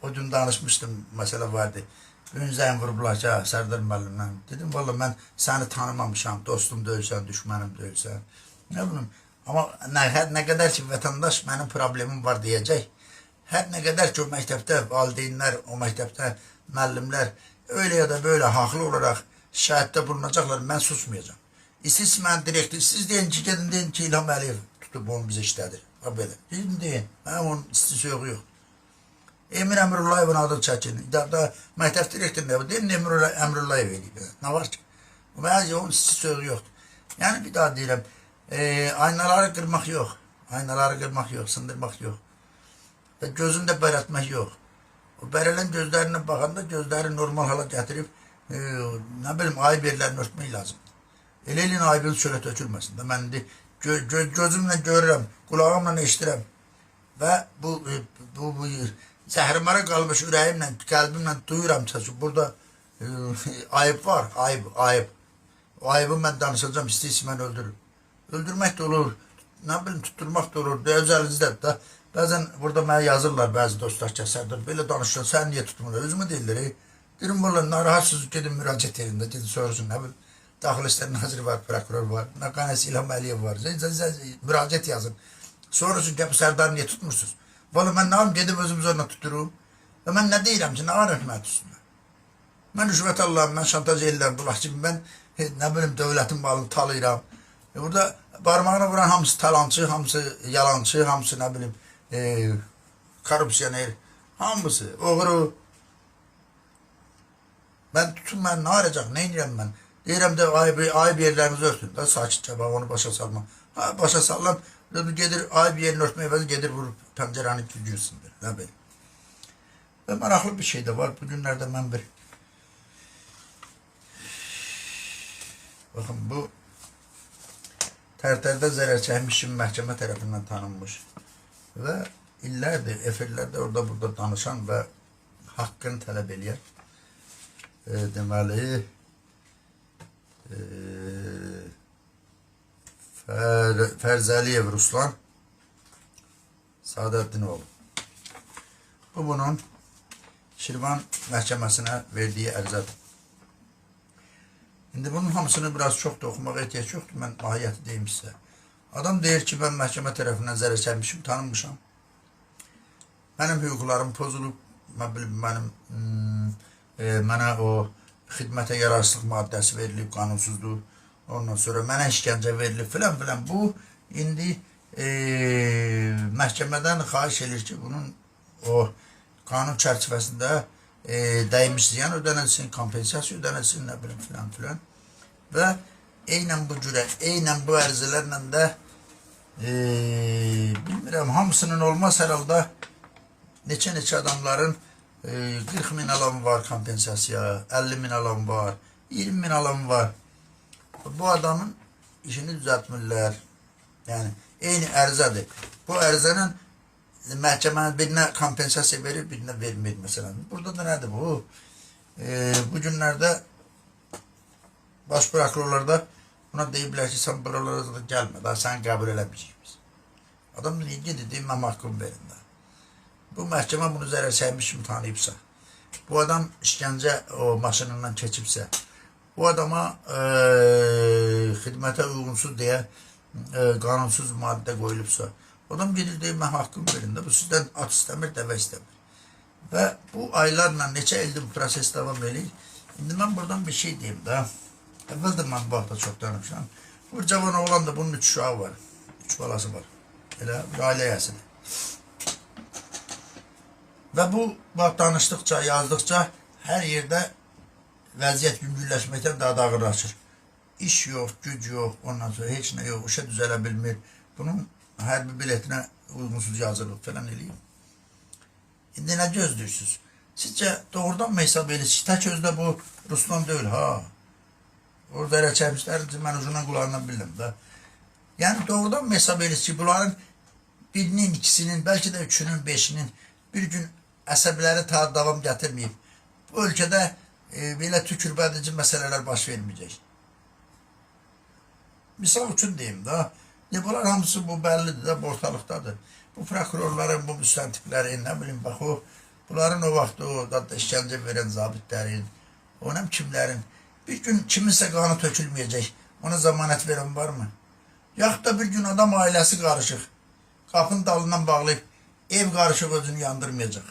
o gün danışmışdım, məsələ vardı. Bu gün zəng vurublar ki, hə, Sərdar müəllimlə. Dedim, valla mən səni tanımamışam, dostum deyilsən, düşmənim deyilsən. Nə bilim, amma nə qədər ki vətəndaş mənim problemim var deyəcək, hər nə qədər ki o məktəbdə valideynlər, o məktəbdə müəllimlər öyle ya da böyle haqlı olaraq şikayətdə bulunacaqlar, mən susmayacağam. Siz mən direktor, siz deyin ki, gedin deyin ki, İlham Əliyev tutub onu bizə işlədir. Ha belə. Gedin deyin, mənim onun isti soyuğu yox. Emin Əmrullayevin adını çəkin. Da məktəb direktoru nə var? Deyin Emir Əmrullayev eləyib. Nə var ki? Məncə onun isti soyuğu yoxdur. Yəni bir daha deyirəm, aynaları qırmaq yox. Aynaları qırmaq yox, sındırmaq yox. Və gözünü də bərəltmək yox. O bərələn gözlərinə baxanda gözləri normal hala gətirib, nə bilim, ayıb yerlərini örtmək lazımdır. Elə elin ayıbını çölə tökülməsin də. Mən indi gözümlə görürəm, qulağımla eşidirəm və bu zəhrimara qalmış ürəyimlə, qəlbimlə duyuram ki, burada ayıb var, ayıb, ayıb. O ayıbı mən danışacağam, istəyirsə mən öldürürüm. Öldürmək də olur, nə bilim, tutturmaq da olur, öz əlinizdə də. Bəzən burada mənə yazırlar bəzi dostlar ki, Sərdar, belə danışırsan, sən niyə tutmurlar? Özümü deyirlər, Deyirəm, valla narahatsınız, gedin müraciət edin də, gedin soruşun, nə bilim. Daxili İşlər Naziri var, prokuror var, nə qanəsi İlham Əliyev var. Müraciət yazın. Soruşun ki, bu Sərdarı niyə tutmursunuz? Valla mən nə yapayım, gedib özüm zorla tutdururum. Və mən nə deyirəm ki, nə var ki, məni tutsunlar? Mən rüşvət alıram, mən şantaj eləyirəm, bunlar kimi mən nə bilim dövlətin malını talayıram. Burada barmağına vuran hamısı talançı, hamısı yalancı, hamısı nə bilim korrupsioner, hamısı oğru. Mən tutun mən nə arayacaq, nə edirəm mən? Deyirəm də ayıb, ayıb yerlərinizi örtün. Da sakitcə bax onu başa salma. Ha başa salıram, gedir ayıb yerini örtmək əvəzinə gedir vurub pəncərəni güzgünü sındır. Nə belə. Və maraqlı bir şey də var. Bu günlərdə mən bir Baxın bu Tərtərdə zərər çəkmiş kimi məhkəmə tərəfindən tanınmış və illərdir efirlərdə orada burada danışan və haqqını tələb eləyən deməli Fərzəliyev Ruslan Saadəddinoğlu. Bu bunun Şirvan məhkəməsinə verdiyi ərizədir. İndi bunun hamısını biraz çox da oxumağa ehtiyac yoxdur. Mən mahiyyəti deyim sizə. Adam deyir ki, mən məhkəmə tərəfindən zərər çəkmişim, tanınmışam. Mənim hüquqlarım pozulub, mən bilim, mənim mənə o xidmətə yararsızlıq maddəsi verilib, qanunsuzdur. Ondan sonra mənə işgəncə verilib filan filan. Bu indi məhkəmədən xahiş edir ki, bunun o qanun çərçivəsində dəymiş ziyan ödənilsin, kompensasiya ödənilsin, nə bilim filan filan. Və eynən bu cürə, eynən bu ərizələrlə də bilmirəm, hamısının olmaz hər halda neçə-neçə adamların 40 min alan var kompensasiya, 50 min alan var, 20 min alan var. Bu adamın işini düzəltmirlər. Yəni eyni ərizədir. Bu ərizənin məhkəmənin birinə kompensasiya verir, birinə vermir məsələn. Burada da nədir bu? Bu günlərdə baş prokurorlar da buna deyiblər ki, sən buralara da gəlmə, daha səni qəbul eləməyəcəyik biz. Adam niyə gedir, deyir, mən haqqımı verin də. Bu məhkəmə bunu zərər çəkmiş kimi tanıyıbsa, bu adam işgəncə o maşınından keçibsə, bu adama xidmətə uyğunsuz deyə qanunsuz maddə qoyulubsa, adam gedir deyir, mən haqqımı verin də, bu sizdən at istəmir, dəvə istəmir. Və bu aylarla neçə ildir bu proses davam eləyir. İndi mən buradan bir şey deyim də. Əvvəl də mən bu haqda çox danışmışam. Bu cavan oğlan da bunun üç uşağı var. Üç balası var. Elə bir ailə yəsidir. Və bu bax danışdıqca, yazdıqca hər yerdə vəziyyət yüngülləşməkdən daha da ağırlaşır. İş yox, güc yox, ondan sonra heç nə yox, işə düzələ bilmir. Bunun hərbi biletinə uyğunsuz yazılıb falan eləyib. İndi nə gözləyirsiniz? Sizcə doğrudan mı hesab edirsiniz? Tək özü də bu Ruslan deyil ha. Orada elə çəkmişlər, mən ucundan qulağından bilirəm də. Yəni doğrudan mı hesab edirsiniz ki, bunların birinin, ikisinin, bəlkə də üçünün, beşinin bir gün əsəbləri ta davam gətirməyib. Bu ölkədə belə tükürpədici məsələlər baş verməyəcək. Misal üçün deyim də, bunlar hamısı bu bəllidir də, bu ortalıqdadır. Bu prokurorların, bu müstəntiqlərin, nə bilim, bax o, bunların o vaxt o da işgəncə verən zabitlərin, o nə kimlərin, bir gün kiminsə qanı tökülməyəcək, ona zəmanət verən varmı? Yaxud da bir gün adam ailəsi qarışıq, qapının dalından bağlayıb, ev qarışıq özünü yandırmayacaq.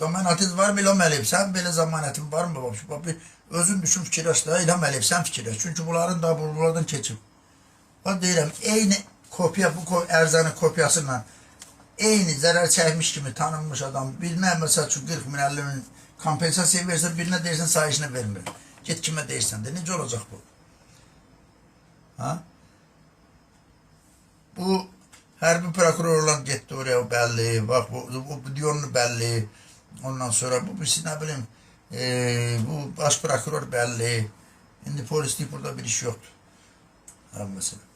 Zəmanətiniz var mı İlham Əliyev? Sən belə zəmanətin var mı? Bax, bir özün düşün fikirləş da İlham Əliyev, sən fikirləş. Çünki bunların da bunlardan keçib. Bax deyirəm, eyni kopya, bu ərzənin kopyasıyla eyni zərər çəkmiş kimi tanınmış adam birinə məsəl üçün 40 min, 50 min kompensasiya versə, birinə deyirsən sayışını vermir. Get kimə deyirsən də, necə olacaq bu? Ha? Bu hərbi prokuror olan getdi oraya, o bəlli, bax bu Diyonlu bəlli. Ondan sonra bu birisi nə bilim, bu baş prokuror bəlli. İndi polislik burada bir iş yoxdur. Ha, məsələn.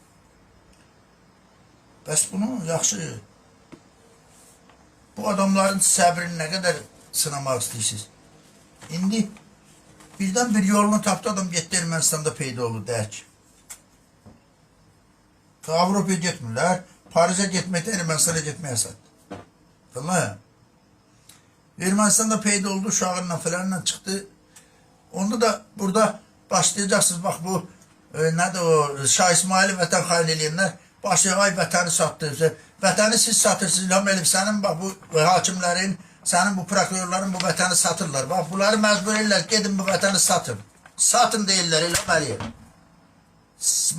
Bəs bunu yaxşı, bu adamların səbrini nə qədər sınamaq istəyirsiniz? İndi birdən bir yolunu tapdı adam getdi Ermənistanda peyda oldu deyək. Avropaya getmirlər, Paris'e getməkdə Ermənistana getməyə asandır. Vallahi. Ermənistanda peyda oldu, uşağınla filanla çıxdı. Onda da burada başlayacaksınız, bax bu nədir o Şah İsmaili vətən xain eləyənlər başlayır, ay vətəni satdı. Vətəni siz satırsınız İlham Əliyev, sənin bax bu hakimlərin, sənin bu prokurorların bu vətəni satırlar. Bax bunları məcbur edirlər, gedin bu vətəni satın. Satın deyirlər İlham Əliyev.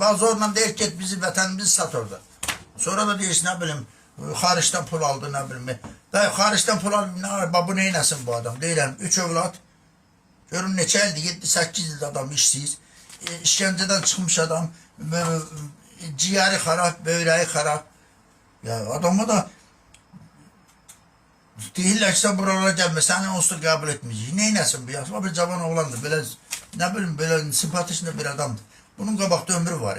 Bax zorla deyir, get bizi vətənimizi sat orada. Sonra da deyirsin, nə bilim, xaricdən pul aldı, nə bilim. Dayı, xaricdən pul aldı, nə, bax bu neynəsin bu adam? Deyirəm, 3 övlad. Görün neçə ildir, 7-8 ildir adam işsiz. İşgəncədən çıxmış adam, ciyəri xarab, böyrəyi xarab. Ya adama da deyirlər ki, sən buralara gəlmə, səni onsuz da qəbul etməyəcək. Neynəsin bu? Yaxşı, bir cavan oğlandır, belə, nə bilim, belə simpatişli bir adamdır. Bunun qabaqda ömrü var,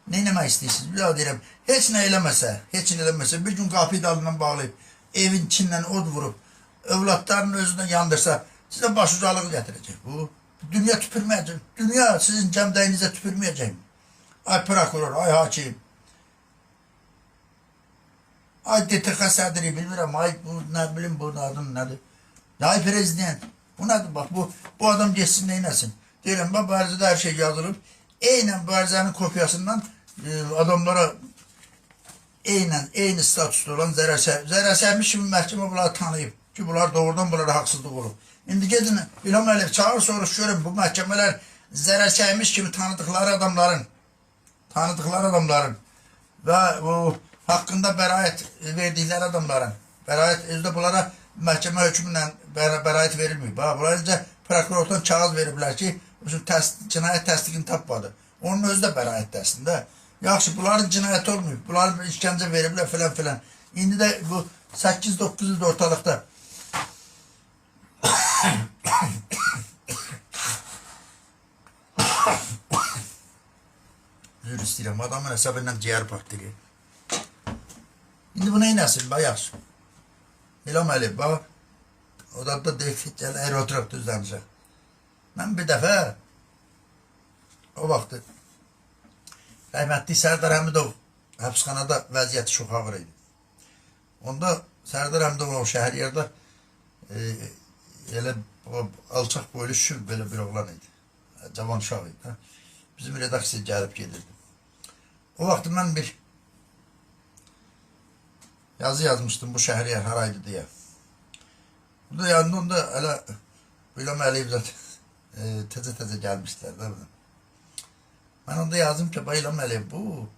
Nə eləmək istəyirsiniz? Bir daha deyirəm, heç nə eləməsə, heç nə eləməsə, bir gün qapıyı dalından bağlayıb, evin içindən od vurub, övladlarının özündən yandırsa, sizə başucalığı gətirəcək. Bu, dünya tüpürməyəcək. Dünya sizin cəmdəyinizə tüpürməyəcək. Ay prokuror, ay hakim. Ay DTX sədri, bilmirəm, ay bu nə bilim bunun adını nədir? Ay prezident. Bu nədir? Bax, bu adam getsin neynəsin? Deyirəm, bax, bu ərizədə hər şey yazılıb. Eynən bu ərizənin kopyasından adamlara eynən, eyni statusda olan zərər çəkmiş kimi məhkəmə bunları tanıyıb ki, bunlar doğrudan bunlara haqsızlıq olub. İndi gedin İlham Əliyev çağır soruş görün bu məhkəmələr zərər çəkmiş kimi tanıdıqları adamların və o haqqında bəraət verdikləri adamların bəraət özü də bunlara məhkəmə hökmü ilə bəraət verilməyib. Bax, bunlar necə prokurordan kağız veriblər ki, cinayət təsdiqini tapmadı. Onun özü də bəraətdir əslində. Yaxşı, bunların cinayəti olmayıb. Bunların işgəncə veriblər filan filan. İndi də bu 8-9 ildir ortalıqda. Üzr istəyirəm. Adamın hesabından ciyər partlayır. İndi bu neynəsin? Bax, yaxşı. İlham Əliyev, bax. O da deyir ki, gəl əyri oturaq düz danışaq. Mən bir dəfə o vaxtı rəhmətli Sərdar Həmidov həbsxanada vəziyyəti çox ağır idi. Onda Sərdar Həmidov o Şəhriyarda elə alçaq boylu şül belə bir oğlan idi. Cavan uşaq idi. Ha. Bizim redaksiyaya gəlib gedirdi. O vaxt mən bir yazı yazmışdım bu Şəhriyar haraydı deyə. Burada yanında onda hələ İlham Əliyev zət təzə-təzə gəlmişdilər də. Mən onda yazdım ki, bax İlham Əliyev bu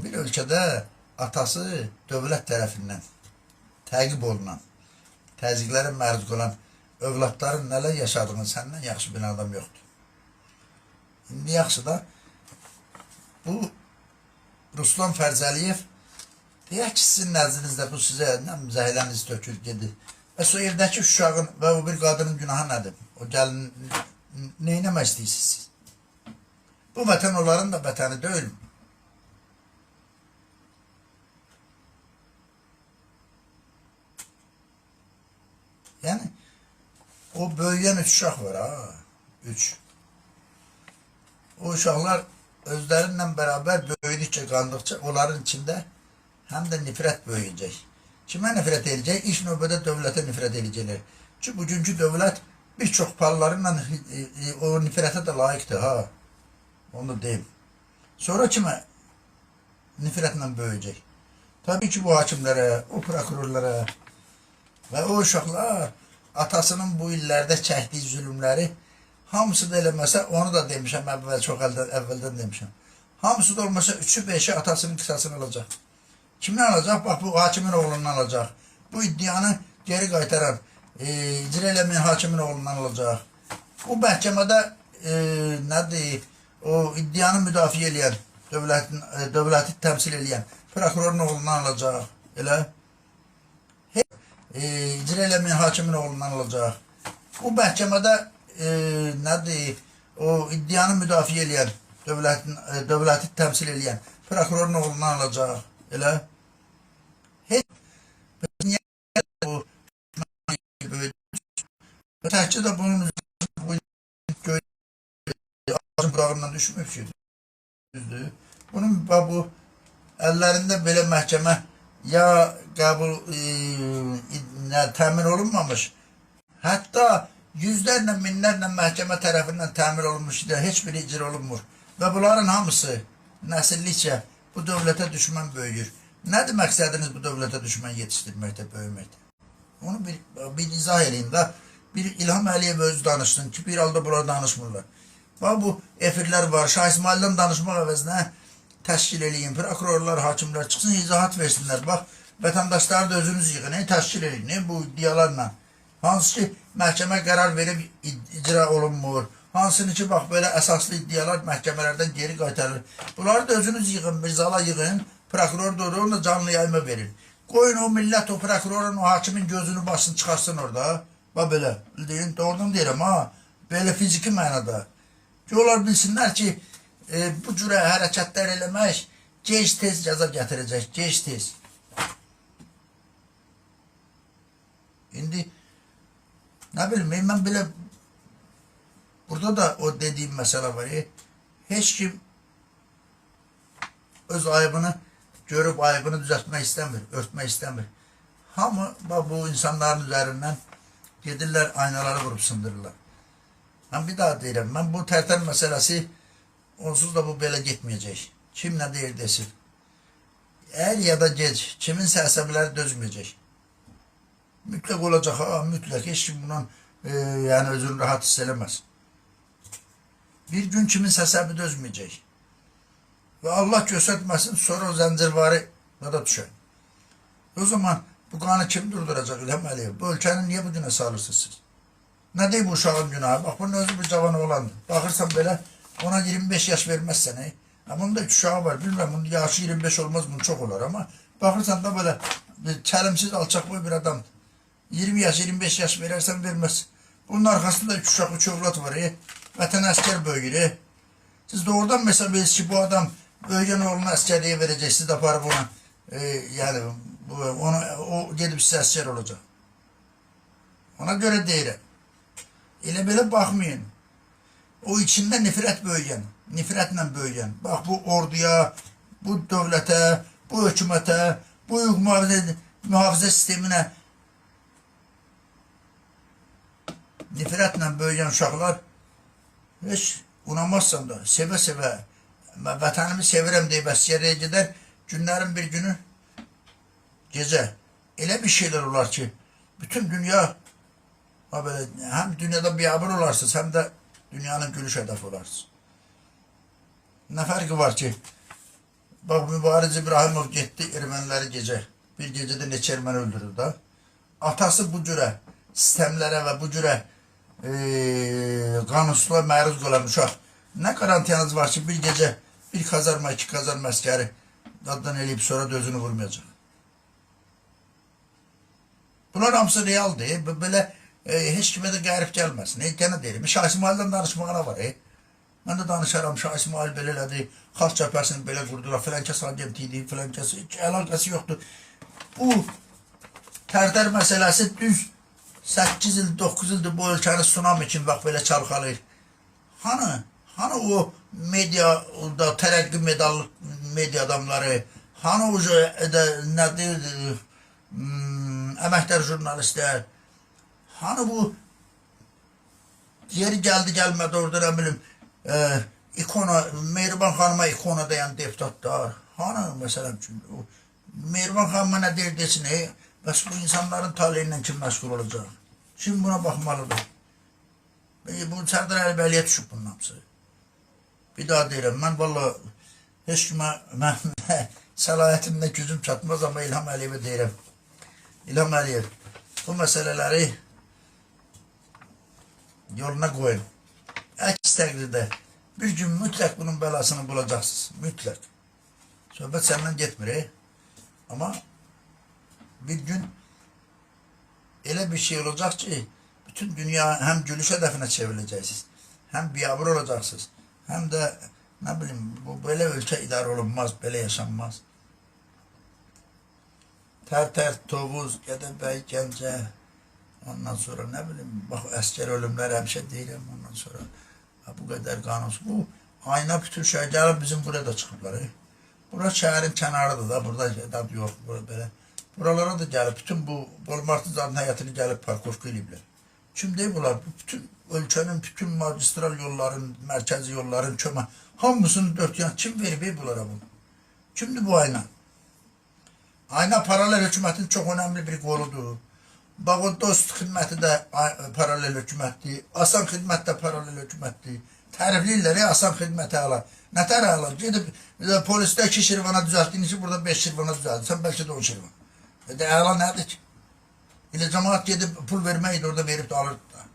bir ölkədə atası dövlət tərəfindən təqib olunan, təzyiqlərə məruz qalan övladların nələr yaşadığını səndən yaxşı bilən adam yoxdur. İndi yaxşı da bu Ruslan Fərzəliyev deyək ki, sizin nəzdinizdə bu sizə nə zəhləniz tökür, gedir. Bəs o evdəki uşağın və o bir qadının günahı nədir? O gəlin nə etmək istəyirsiniz siz? Bu vətən onların da vətəni deyil. Yəni o böyüyən üç uşaq var ha. Üç. O uşaqlar özlərinlə beraber böyüdükçe, qandıqca onların içində həm də nifrət böyüyəcək. Kimə nifrət edəcək? İlk növbədə dövlətə nifrət edəcəklər. Çünki bugünkü dövlət bir çox pallarıyla o nifrətə də layiqdir ha. Onu da deyim. Sonra kimə nifrətlə böyüyəcək? Tabii ki bu hakimlərə, o prokurorlara və o uşaqlar atasının bu illərdə çəkdiyi zülmləri hamısı da eləməsə, onu da demişəm əvvəl, çox əvvəldən demişəm. Hamısı da olmasa üçü beşi atasının qisasını alacaq. Kimdən alacaq? Bax bu hakimin oğlundan alacaq. Bu iddianı geri qaytaran, icra eləməyən hakimin oğlundan alacaq. Bu məhkəmədə nədir? O iddianı müdafiə eləyən, dövləti təmsil eləyən prokurorun oğlundan alacaq. Elə. İcra eləməyən hakimin oğlundan alacaq. Bu məhkəmədə nədir? O iddianı müdafiə eləyən, dövləti təmsil eləyən prokurorun oğlundan alacaq. Elə. Heç niyə bu təkcə də bunun bu göy ağacın budağından düşmür ki. Düzdür. Bunun bu əllərində belə məhkəmə ya qəbul təmin olunmamış, hətta yüzlərlə, minlərlə məhkəmə tərəfindən təmin olunmuş idi, heç biri icra olunmur. Və bunların hamısı nəsillikcə bu dövlətə düşmən böyüyür. Nədir məqsədiniz bu dövlətə düşmən yetişdirməkdə, böyüməkdə? Onu bir izah eləyin də. Bir İlham Əliyev özü danışsın ki, bir halda bunlar danışmırlar. Bax bu efirlər var. Şah İsmaildən danışmaq əvəzinə təşkil eləyin. Prokurorlar, hakimlər çıxsın, izahat versinlər. Bax, vətəndaşları da özünüz yığın, təşkil eləyin bu iddialarla. Hansı ki, məhkəmə qərar verib icra olunmur. Hansını ki, bax belə əsaslı iddialar məhkəmələrdən geri qaytarılır. Bunları da özünüz yığın, bir zala yığın. Prokuror da onu da canlı yayıma verin. Qoyun o millət, o prokurorun, o hakimin gözünü başını çıxarsın orada. Bax belə, bildiyin, doğrudan deyirəm ha. Belə fiziki mənada. Ki, onlar bilsinlər ki, bu cürə hərəkətlər eləmək gec tez cəza gətirəcək, gec tez. İndi nə bilim, mən belə burada da o dediyim məsələ var. Heç kim öz ayıbını görüb ayıbını düzəltmək istəmir, örtmək istəmir. Hamı bax, bu insanların üzərindən gedirlər, aynaları vurub sındırırlar. Mən bir daha deyirəm, mən bu Tərtər məsələsi onsuz da bu belə getməyəcək. Kim nə deyir desin. Əgər ya da gec, kiminsə əsəbləri dözməyəcək. Mütləq olacaq ha, mütləq. Heç kim bundan yəni özünü rahat hiss eləməz. Bir gün kiminsə əsəbi dözməyəcək. Və Allah göstərməsin, sonra o zəncirvari da düşər. O zaman bu qanı kim durduracaq İlham Əliyev? Bu ölkəni niyə bu günə salırsınız siz? Nə deyir bu uşağın günahı? Bax, bunun özü bir cavan oğlandır. Baxırsan belə, ona 25 yaş verməzsən, ey. Ha, bunun da üç uşağı var. Bilmirəm, bunun yaşı 25 olmaz, bunun çox olar ama baxırsan da belə bir kəlimsiz, alçaq boy bir adamdır. 20 yaş, 25 yaş verərsən verməz. Bunun arkasında üç uşaq, üç övlad var. Ey. Vətən əskər böyüyür. Ey. Siz doğrudan mesela bilirsiniz ki, bu adam böyüyən oğlunu əskərliyə verəcək, siz də aparıb ona, yəni bu, onu, o gedib sizə əskər olacaq. Ona görə deyirəm. Elə belə baxmayın. O içində nifrət böyüyən, nifrətlə böyüyən. Bax bu orduya, bu dövlətə, bu hökumətə, bu mühafizə sisteminə nifrətlə böyüyən uşaqlar heç unamazsan da sevə-sevə mən vətənimi sevirəm deyib əsgərliyə gedər, günlərin bir günü gecə elə bir şeylər olar ki, bütün dünya ha belə, həm dünyada biabır olarsınız, həm də dünyanın gülüş hədəfi olarsınız. Nə fərqi var ki, bax Mübariz İbrahimov getdi erməniləri gecə, bir gecədə neçə erməni öldürür da. Atası bu cürə sistemlərə və bu cürə qanunsuzluğa məruz qalan uşaq. Nə qarantiyanız var ki, bir gecə bir kazarma, iki kazarma əskəri daddan eləyib sonra da özünü vurmayacaq. Bunlar hamısı realdır. Belə heç kimə də qərib gəlməsin. Gənə deyirəm, Şah İsmaildən danışmağa nə var? Mən də danışaram, Şah İsmail belə elədi, Xalq cəbhəsini belə qurdular, filan kəs agent idi, filan kəs, heç əlaqəsi yoxdur. Bu Tərtər məsələsi düz 8 il, 9 ildir bu ölkəni tsunami kimi bax belə çalxalayır. Hanı? Hanı o media, orada tərəqqi medallı media adamları, hanı o də, nədir, əməkdar jurnalistlər, hanı bu yeri gəldi gəlmədi orada nə bilim, ikona, Mehriban xanıma ikona deyən deputatlar, hanı məsələn üçün, o, Mehriban xanıma nə deyir desin, bəs bu insanların taleyi ilə kim məşğul olacaq? Kim buna baxmalıdır? Bu Sərdar Əlibəyliyə düşüb bunun hamısı. Bir daha deyirəm, mən valla heç kimə mən səlahiyyətimdə gücüm çatmaz, amma İlham Əliyevə deyirəm. İlham Əliyev, bu məsələləri yoluna qoyun. Əks təqdirdə bir gün mütləq bunun bəlasını bulacaqsınız. Mütləq. Söhbət səndən getmir, Amma bir gün elə bir şey olacaq ki, bütün dünya həm gülüş hədəfinə çevriləcəksiniz, həm biabır olacaqsınız, həm də nə bilim, bu belə ölkə idarə olunmaz, belə yaşanmaz. Tərtər, Tovuz, Gədəbəy, Gəncə, ondan sonra nə bilim, bax əskər ölümlər həmişə deyirəm, ondan sonra ha, bu qədər qanunsuz. Bu ayna bütün şey gəlib bizim buraya da çıxıblar. Bura şəhərin kənarıdır da, burada dad yox, bura belə. Buralara da gəlib, bütün bu Bolmartın zadın həyətini gəlib parkovka eləyiblər. Kim deyir bunlar? Bu bütün ölkənin, bütün magistral yolların, mərkəzi yolların kömə, hamısını dört yan kim verib bunlara bunu? Kimdir bu ayna? Ayna paralel hökumətin çox önəmli bir qoludur. Bax o dost xidməti də paralel hökumətdir. Asan xidmət də paralel hökumətdir. Tərifləyirlər, asan xidməti ala. Nə tər ala? Gedib polisdə 2 şirvana düzəltdiyin üçün burada 5 şirvana düzəldirsən, bəlkə də 10 şirvan. De əla nədir ki? Elə cəmaət gedib pul verməydi, orada verib də alırdı da.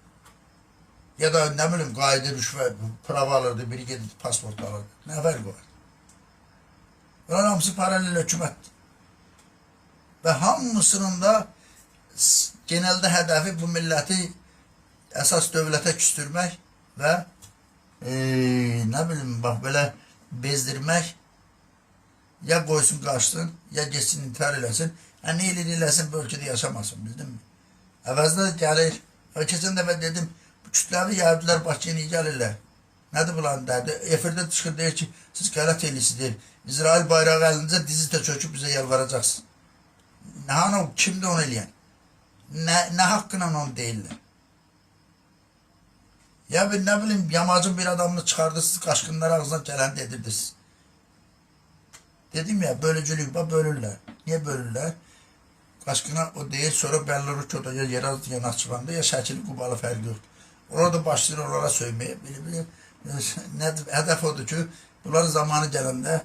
Ya da nə bilim, qayda rüşvət, prava alırdı, biri gedib pasport alırdı. Nə fərqi var? Bunlar hamısı paralel hökumətdir. Və hamısının da genəldə hədəfi bu milləti əsas dövlətə küstürmək və nə bilim, bax belə bezdirmək, ya qoysun qaçsın, ya getsin intihar eləsin. Nə eləyir eləsin, bu ölkədə yaşamasın, bildinmi? Əvəzinə də gəlir. Keçən dəfə dedim, bu kütləvi yəhudilər Bakıya niyə gəlirlər? Nədir bunların dərdi? Efirdə çıxır, deyir ki, siz qələt eləyirsiniz, deyir. İsrail bayrağı əlinizə dizi də çöküb bizə yalvaracaqsınız. Nə, hanı, kimdir onu eləyən? Nə haqqıyla onu deyirlər? Ya bir nə bilim, yamacın bir adamını çıxardı, siz qaçqınlar ağzına gələni dedirdiniz. Dedim ya, bölücülük, bax bölürlər. Niyə bölürlər? Qaçqına o deyir, sonra bəlli olur ki, o da ya Yerazlı, ya Naxçıvanda, ya Şəkili, Qubalı fərqi yoxdur. Onlar da başlayır onlara söyməyə. Bilir, nədir, hədəf odur ki, bunların zamanı gələndə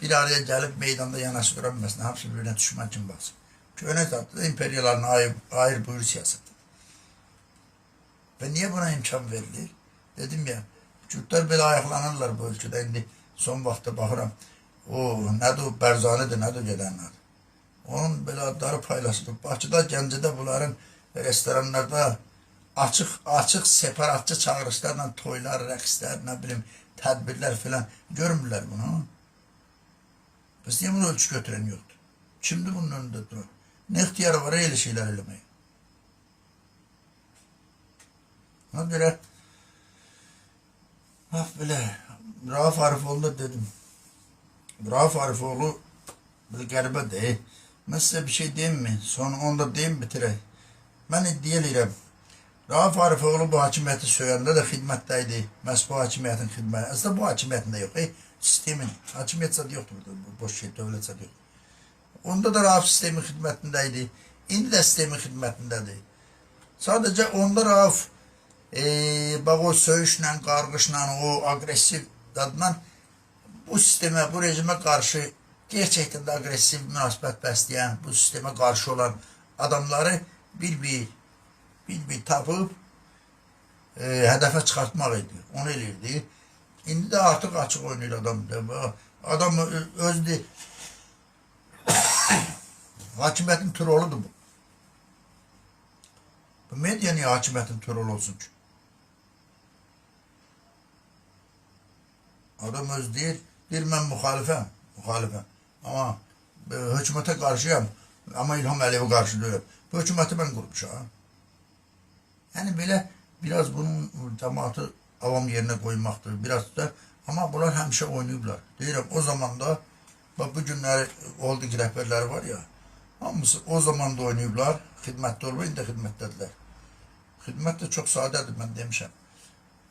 bir araya gəlib meydanda yanaşı dura bilməsin. Hamısı bir-birinə düşmən kimi baxsın. Köhnə zatda imperiyaların ayır buyur siyasəti. Və niyə buna imkan verilir? Dedim ya, Kürtlər belə ayaqlanırlar bu ölkədə. İndi son vaxtda baxıram, o nədir o Bərzanidir, nədir gedənlər. Onun belə adları paylaşılır. Bakıda, Gəncədə bunların restoranlarda açıq separatçı çağırışlarla toylar, rəqslər, nə bilim, tədbirlər filan görmürlər bunu. Bəs niyə bunu ölçü götürən yoxdur? Kimdir bunun önündə duran? Nə ixtiyarı var elə şeylər eləməyə? Ona görə bax belə Rauf Arifoğlu da dedim. Rauf Arifoğlu bir qəribə deyil. Mən sizə bir şey deyim mi? Sonra onu da deyim bitirək. Mən iddia eləyirəm. Rauf Arifoğlu bu hakimiyyəti söyəndə də xidmətdə idi. Məhz bu hakimiyyətin xidməti. Əslində bu hakimiyyətin də yox. Sistemin. Hakimiyyət zad yoxdur burada. Bu boş şey, dövlət zad yox. Onda da Rauf sistemin xidmətində idi. İndi də sistemin xidmətindədir. Sadəcə onda Rauf bax o söyüşlə, qarğışla, o aqressiv dadla bu sistemə, bu rejimə qarşı gerçəkdən də aqressiv münasibət bəsləyən, bu sistemə qarşı olan adamları bir-bir tapıb hədəfə çıxartmaq idi. Onu eləyirdi. İndi də artıq açıq oynayır adam. Adam özü hakimiyyətin troludur bu. Bu media niyə hakimiyyətin trolu olsun ki? Adam öz deyir, deyir mən müxalifəm, müxalifəm. Amma hökumətə qarşıyam, amma İlham Əliyevə qarşı deyiləm. Bu hökuməti mən qurmuşam. Yəni belə biraz bunun cəmaatı avam yerinə qoymaqdır, biraz da. Amma bunlar həmişə oynayıblar. Deyirəm, o zaman da, bax bu günləri holding rəhbərləri var ya, hamısı o zaman da oynayıblar, xidmətdə olub, indi də xidmətdədirlər. Xidmət də çox sadədir, mən demişəm.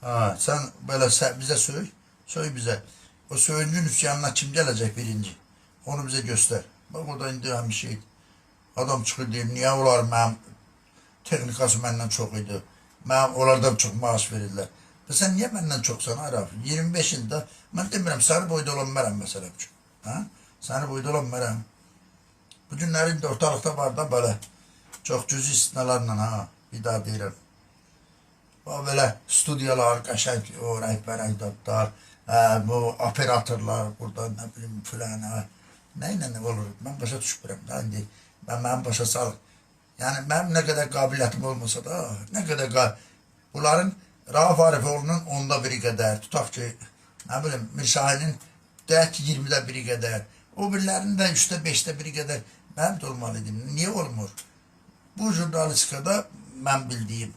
Ha, sən belə bizə söy, söy bizə. O söyüncün üsyanına kim gələcək birinci? Onu bizə göstər. Bax, o da indi həmişə idi. Adam çıxır deyir, niyə onlar mənim texnikası məndən çox idi. Mənim onlardan çox maaş verirlər. Və sən niyə məndən çoxsan Araf? 25 ildə, mən demirəm, səni boyda olan mərəm məsələn üçün. Ha? Səni boyda olan mərəm. Bu günlərin də ortalıqda var da belə çox cüzi istisnalarla ha, bir daha deyirəm. Bax belə studiyalar, qəşəng, o rəngbərəng dadlar, bu operatorlar burada nə bilim filan, hə. Nə ilə nə olur? Mən başa düşmürəm. Da indi mən mənim başa salır. Yəni mənim nə qədər qabiliyyətim olmasa da, nə qədər bunların Rauf Arifoğlu'nun onda biri qədər, tutaq ki, nə bilim, Mirşahinin deyək ki, 20-də biri qədər, o birilərinin də 3-də 5-də biri qədər mənim də olmalıydım. Niyə olmur? Bu jurnalistikada mən bildiyim,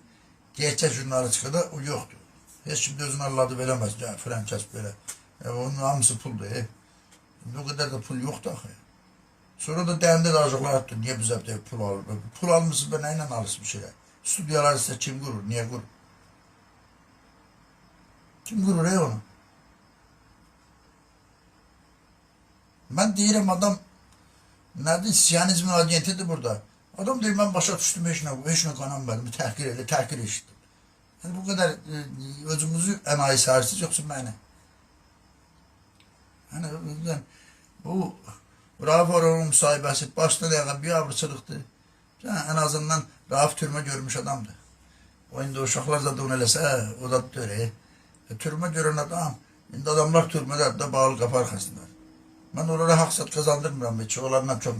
gerçək jurnalistikada o yoxdur. Heç kim də özünü alladı eləməz, ya, filan kəs belə. Onun hamısı puldur. İndi o qədər də pul yoxdur axı. Sonra da dəndə danışıqlar atdı. Niyə bizə bir pul alır? Pul almısınız da nə ilə alırsınız bir şeylər? Studiyalar sizə kim qurur? Niyə qurur? Kim qurur onu? Mən deyirəm adam nədir? Siyonizmin agentidir burada. Adam deyir mən başa düşdüm heç nə, heç nə qananmadım. Təhqir elə, təhqir eşitdim. Yəni bu qədər özümüzü ənayi sayırsınız yoxsa məni? Yəni bu Rauf Orovun müsahibəsi başdan ayağa bir abırçılıqdır. Yəni, ən azından Rauf türmə görmüş adamdır. O indi uşaqlar da onu eləsə, o da deyir. Türmə görən adam, indi adamlar türmədədir də bağlı qapı arxasında. Mən onlara haqq sat qazandırmıram heç. Onlarla çox,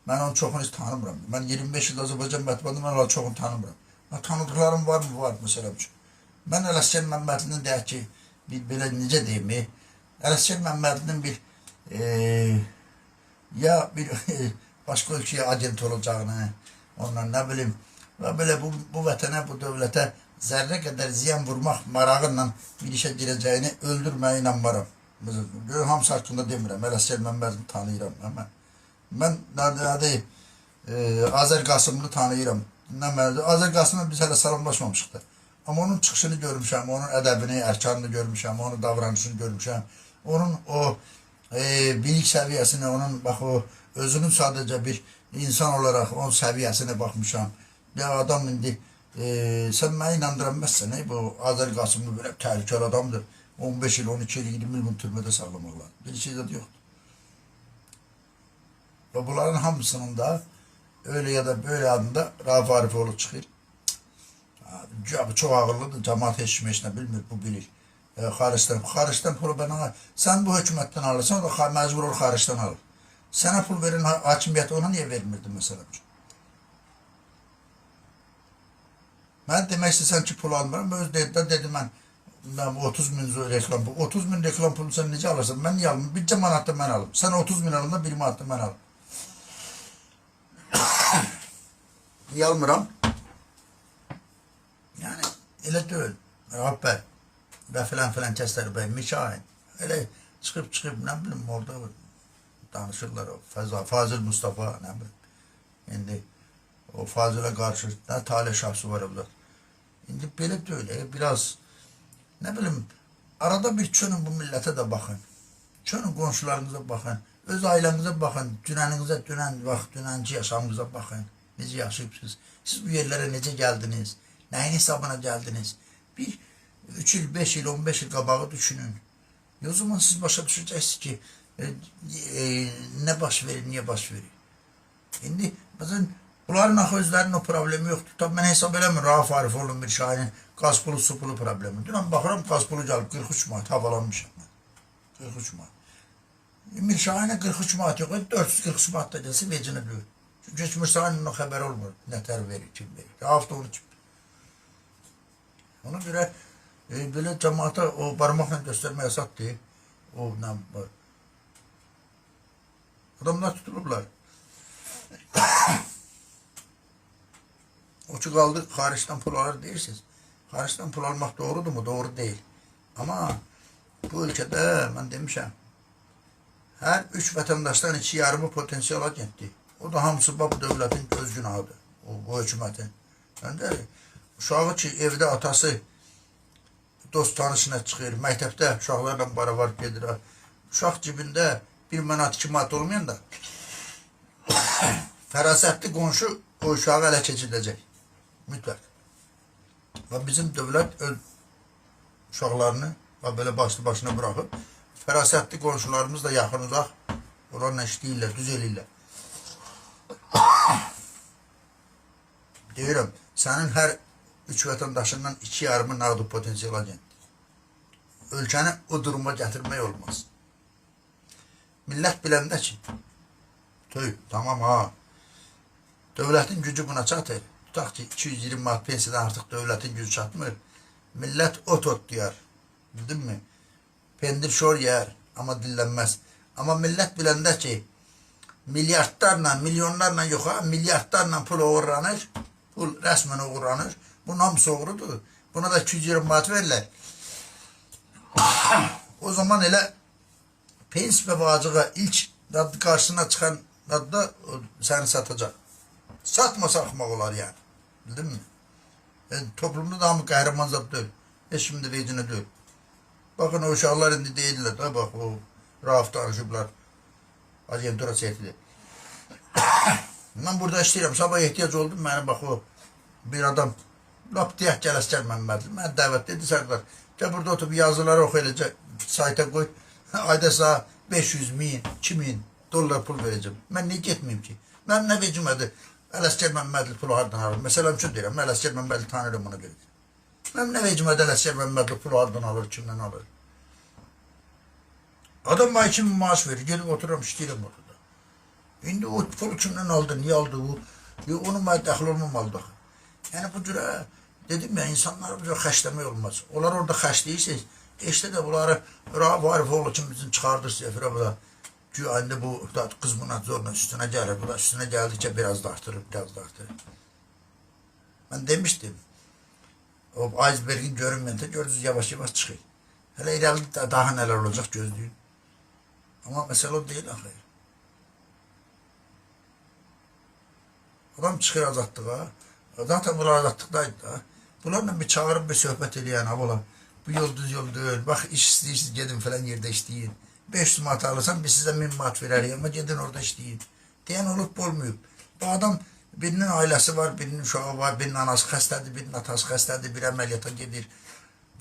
mən onun çoxunu heç tanımıram. Mən 25 il Azərbaycan mətbuatında mən onların çoxunu tanımıram. Mən tanıdıqlarım varmı? Var məsələn üçün. Mən Ələsgər Məmmədlinin deyək ki, bir belə necə deyim, Ələsgər Məmmədlinin bir ya bir başqa ölkəyə agent olacağını, ondan nə bilim, və belə bu vətənə, bu dövlətə zərrə qədər ziyan vurmaq marağıyla bir işə girəcəyini öldürməyə inanmaram. Görün, hamısı haqqında demirəm. Ələsgər Məmmədlini tanıyıram. Mən, mən nədir, Azər Qasımlı tanıyıram. Nə mən, Azər Qasımla biz hələ salamlaşmamışıq da. Amma onun çıxışını görmüşəm, onun ədəbini, ərkanını görmüşəm, onun davranışını görmüşəm. Onun o bilik səviyyəsinə, onun bax o özünün sadəcə bir insan olaraq onun səviyyəsinə baxmışam. Bir adam indi sən məni inandıra bilməzsən, bu Azər Qasımlı belə təhlükəli adamdır. 15 il, 12 il, 20 il bunu türmədə saxlamaq lazım. Bir şey də yoxdur. Və bunların hamısının da öyle ya da böyle adında Rauf Arifoğlu çıxır. Bu çox ağıllıdır, cəmaat heç kim heç nə bilmir, bu bilir. Xaricdən, xaricdən pulu ben sən bu hökumətdən alırsan, o da məcbur olur xaricdən alır. Sənə pul verin hakimiyyət ona niyə vermirdi məsələn? Mən demək istəsəm ki, pul almıram, öz dedi, dedi mən 30 min reklam pulu, 30 min reklam pulu sən necə alırsan? Mən niyə almıram? Bircə manat da mən alım. Sən 30 min alın da 1 manat da mən alım. Niyə almıram? Yəni Elə deyil. Rauf bəy və filan filan kəslər bəy, Mikail. Elə çıxıb nə bilim orada danışırlar o Fazil Mustafa nə bilim. İndi o Fazilə qarşı nə Talih Şahsı var orada. İndi belə deyil, biraz nə bilim arada bir çönün bu millətə də baxın. Çönün qonşularınıza baxın. Öz ailənizə baxın. Dünəninizə, dünən vaxt, dünənki yaşamınıza baxın. Necə yaşayıbsınız? Siz bu yerlərə necə gəldiniz? Nəyin hesabına gəldiniz? Bir 3 il, 5 il, 15 il qabağı düşünün. O zaman siz başa düşəcəksiniz ki, nə baş verir, niyə baş verir. İndi məsələn bunların axı özlərinin o problemi yoxdur. Tabii mən hesab eləmirəm Rauf Arifoğlu bir Şahinin qaz pulu, su pulu problemi. Dünən baxıram qaz pulu gəlib 43 manat havalanmışam mən. 43 manat. Mir Şahinə 43 manat yox, 443 manat da gəlsə vecinə deyil. Çünki heç Mir Şahinin o xəbəri olmur. Nətər verir, kim verir. Rauf da onu kim. Ona görə belə cəmaata o barmaqla göstərmək asaddır. O nə var. Adamlar tutulublar. O ki qaldı xaricdən pul alır deyirsiniz. Xaricdən pul almaq doğrudur mu? Doğru deyil. Amma bu ölkədə mən demişəm, hər üç vətəndaşdan iki yarımı potensial agentdir. O da hamısı bu dövlətin öz günahıdır. O, bu hökumətin. Mən də uşağı ki evdə atası dost tanışına çıxır, məktəbdə uşaqlarla beraber gedir. Uşaq cibində 1 manat, 2 manat olmayan da fərasətli qonşu o uşağı ələ keçirdəcək. Mütləq. Və bizim dövlət öz uşaqlarını və belə başlı başına bıraxıb fərasətli qonşularımız da yaxın uzaq onlarla işləyirlər, düz eləyirlər. Deyirəm, sənin hər üç vətəndaşından iki yarımı nağdı potensial agentdir. Ölkəni o duruma gətirmək olmaz. Millət biləndə ki, tüy, tamam ha, dövlətin gücü buna çatır. Tutaq ki, 220 manat pensiyadan artıq dövlətin gücü çatmır. Millət ot otlayar. Bildin mi? Pendir şor yer, amma dillənməz. Amma millət biləndə ki, milyardlarla, milyonlarla yox ha, milyardlarla pul oğurlanır. Pul rəsmən oğurlanır. Bunun hamısı oğrudur. Buna da 220 manat verirlər. O zaman elə pens və vacığa ilk qarşısına çıxan da səni satacaq. Satmasa axmaq olar yəni. Bildin mi? Toplumda da hamı qəhrəman zad deyil. Heç kim də vecinə deyil. Baxın o uşaqlar indi deyirlər da bax o Rauf danışıblar. Agentura seytidir. Mən burada işləyirəm. Sabah ehtiyac oldu mənə bax o bir adam lap deyək gəl Əsgər Məmmədli. Mən dəvət dedi Sərdar. Gəl burada oturub yazıları oxu eləcə sayta qoy. Ayda sənə 500 min, 2000 dollar pul verəcəm. Mən niyə getməyim ki? Mənim nə vecimədir? Ələsgər Məmmədli pulu hardan alır? Məsələn üçün deyirəm, mən Ələsgər Məmmədli tanıyıram ona görə. Mənim nə vecimədir Ələsgər Məmmədli pulu hardan alır, kimdən alır? Adam bana 2000 maaş verir, gedib otururam, işləyirəm orada. İndi o pulu kimdən aldı, niyə aldı bu? Ya, onun mənə dəxil olmamalıdır. Yəni bu cürə, dedim ya, insanlara bu cürə xərcləmək olmaz. Onlar orada xərcləyirsiniz, işte də bunları Rauf Arifoğlu kimi bizim çıxardırsınız efirə bu da. Güya indi bu da, qız buna zorla üstünə gəlir. Bu da üstünə gəldikcə biraz da artırır, biraz da artırır. Mən demişdim. O icebergin görünməyəndə gördünüz yavaş yavaş çıxır. Hələ irəli daha nələr olacaq gözləyin. Amma məsələ o deyil axı. Adam çıxır azadlığa. Zaten bunlar azadlıqdaydı da. Bunlarla bir çağırıp bir söhbət eləyən, ha ola. Bu yol düz yol deyil. Bax iş istəyirsiniz, gedin falan yerdə işləyin. 500 manat alırsan biz sizə 1000 manat verərik amma gedin orada işləyin. Deyən olub olmayıb. Bu adam birinin ailəsi var, birinin uşağı var, birinin anası xəstədir, birinin atası xəstədir, bir əməliyyata gedir.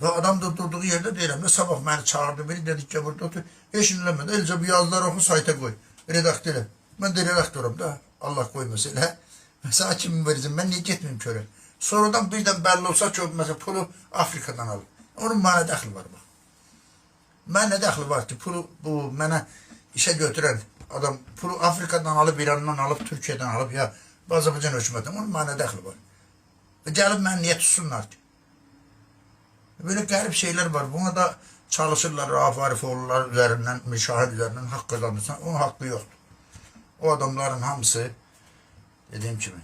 Və adam da durduğu yerdə deyirəm də sabah məni çağırdı, biri dedi ki, burada otur. Heç nə eləmədi. Eləcə bu yazıları oxu, sayta qoy. Redaktor elə. Mən də redaktorum da. Allah qoymasa elə. Məsələn, kimi verəcəm? Mən niyə getməyim körə? Sonradan birdən bəlli olsa ki, o məsələn pulu Afrikadan alır. Onun mənə dəxli var bax. Mənə nə dəxli var ki, pulu bu mənə işə götürən adam pulu Afrikadan alıb, İrandan alıb, Türkiyədən alıb ya Azərbaycan hökumətindən. Onun mənə dəxli var. Və gəlib məni niyə tutsunlar ki? Böyle qərib şeylər var. Buna da çalışırlar Rauf Arifoğlular üzərindən, Müşahid üzərindən haqq qazanırsan. Onun haqqı yoxdur. O adamların hamısı dediyim kimi.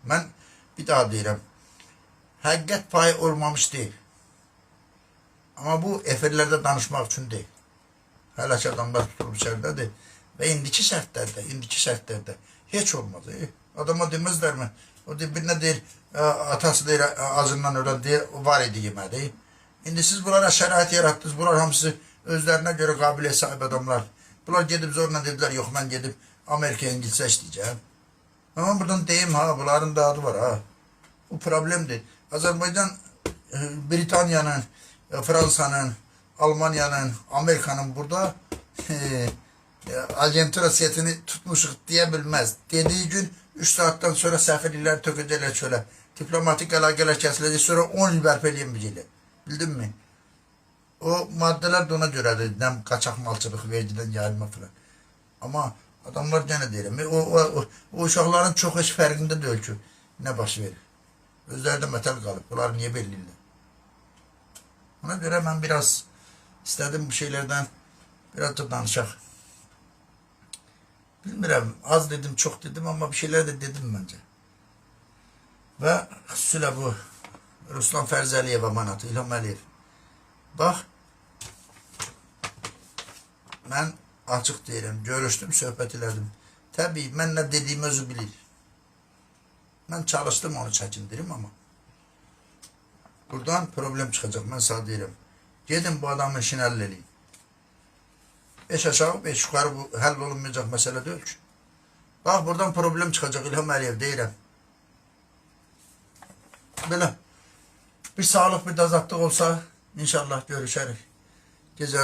Mən bir daha deyirəm. Həqiqət payı olmamış deyil. Amma bu efirlərdə danışmaq üçün deyil. Hələ ki adamlar tutulub içəridədir və indiki şərtlərdə heç olmaz. Adama deməzlərmi? O deyir, birinə deyir, atası deyir, acından ölən deyir, var idi yemədi. İndi siz bunlara şərait yaratdınız. Bunlar hamısı özlərinə görə qabiliyyət sahib adamlar. Bunlar gedib zorla dedilər, yox mən gedib Amerikaya, İngilizcə işləyəcəm. Amma buradan deyim ha, bunların da adı var ha. Bu problemdir. Azərbaycan Britaniyanın, Fransanın, Almaniyanın, Amerikanın burada agentura setini tutmuşuq deyə bilməz. Dediyi gün 3 saatdan sonra səfirliklər tökəcəklər çölə. Diplomatik əlaqələr kəsiləcək, sonra 10 il bərpa eləyəməyəcəklər. Bildinmi? O maddələr də ona görədir. Nə qaçaq malçılıq, vergidən yayılma filan. Amma adamlar yenə deyirəm, o uşaqların çox heç fərqində deyil ki, nə baş verir. Özləri də mətəl qalıb. Bunlar niyə belə eləyirlər? Ona görə mən biraz istədim bu şeylərdən biraz da danışaq. Bilmirəm, az dedim, çox dedim, amma bir şeylər də dedim məncə. Və xüsusilə bu Ruslan Fərzəliyev amanatı, İlham Əliyev. Bax, mən açıq deyirəm, görüşdüm, söhbət elədim. Təbii, mən nə dediyimi özü bilir. Mən çalışdım onu çəkindirim amma buradan problem çıxacaq, mən sənə deyirəm. Gedin bu adamın işini həll eləyin. Beş aşağı, beş yuxarı bu həll olunmayacaq məsələ deyil ki. Bax, buradan problem çıxacaq İlham Əliyev deyirəm. Belə. Bir sağlıq, bir də azadlıq olsa inşallah görüşərik.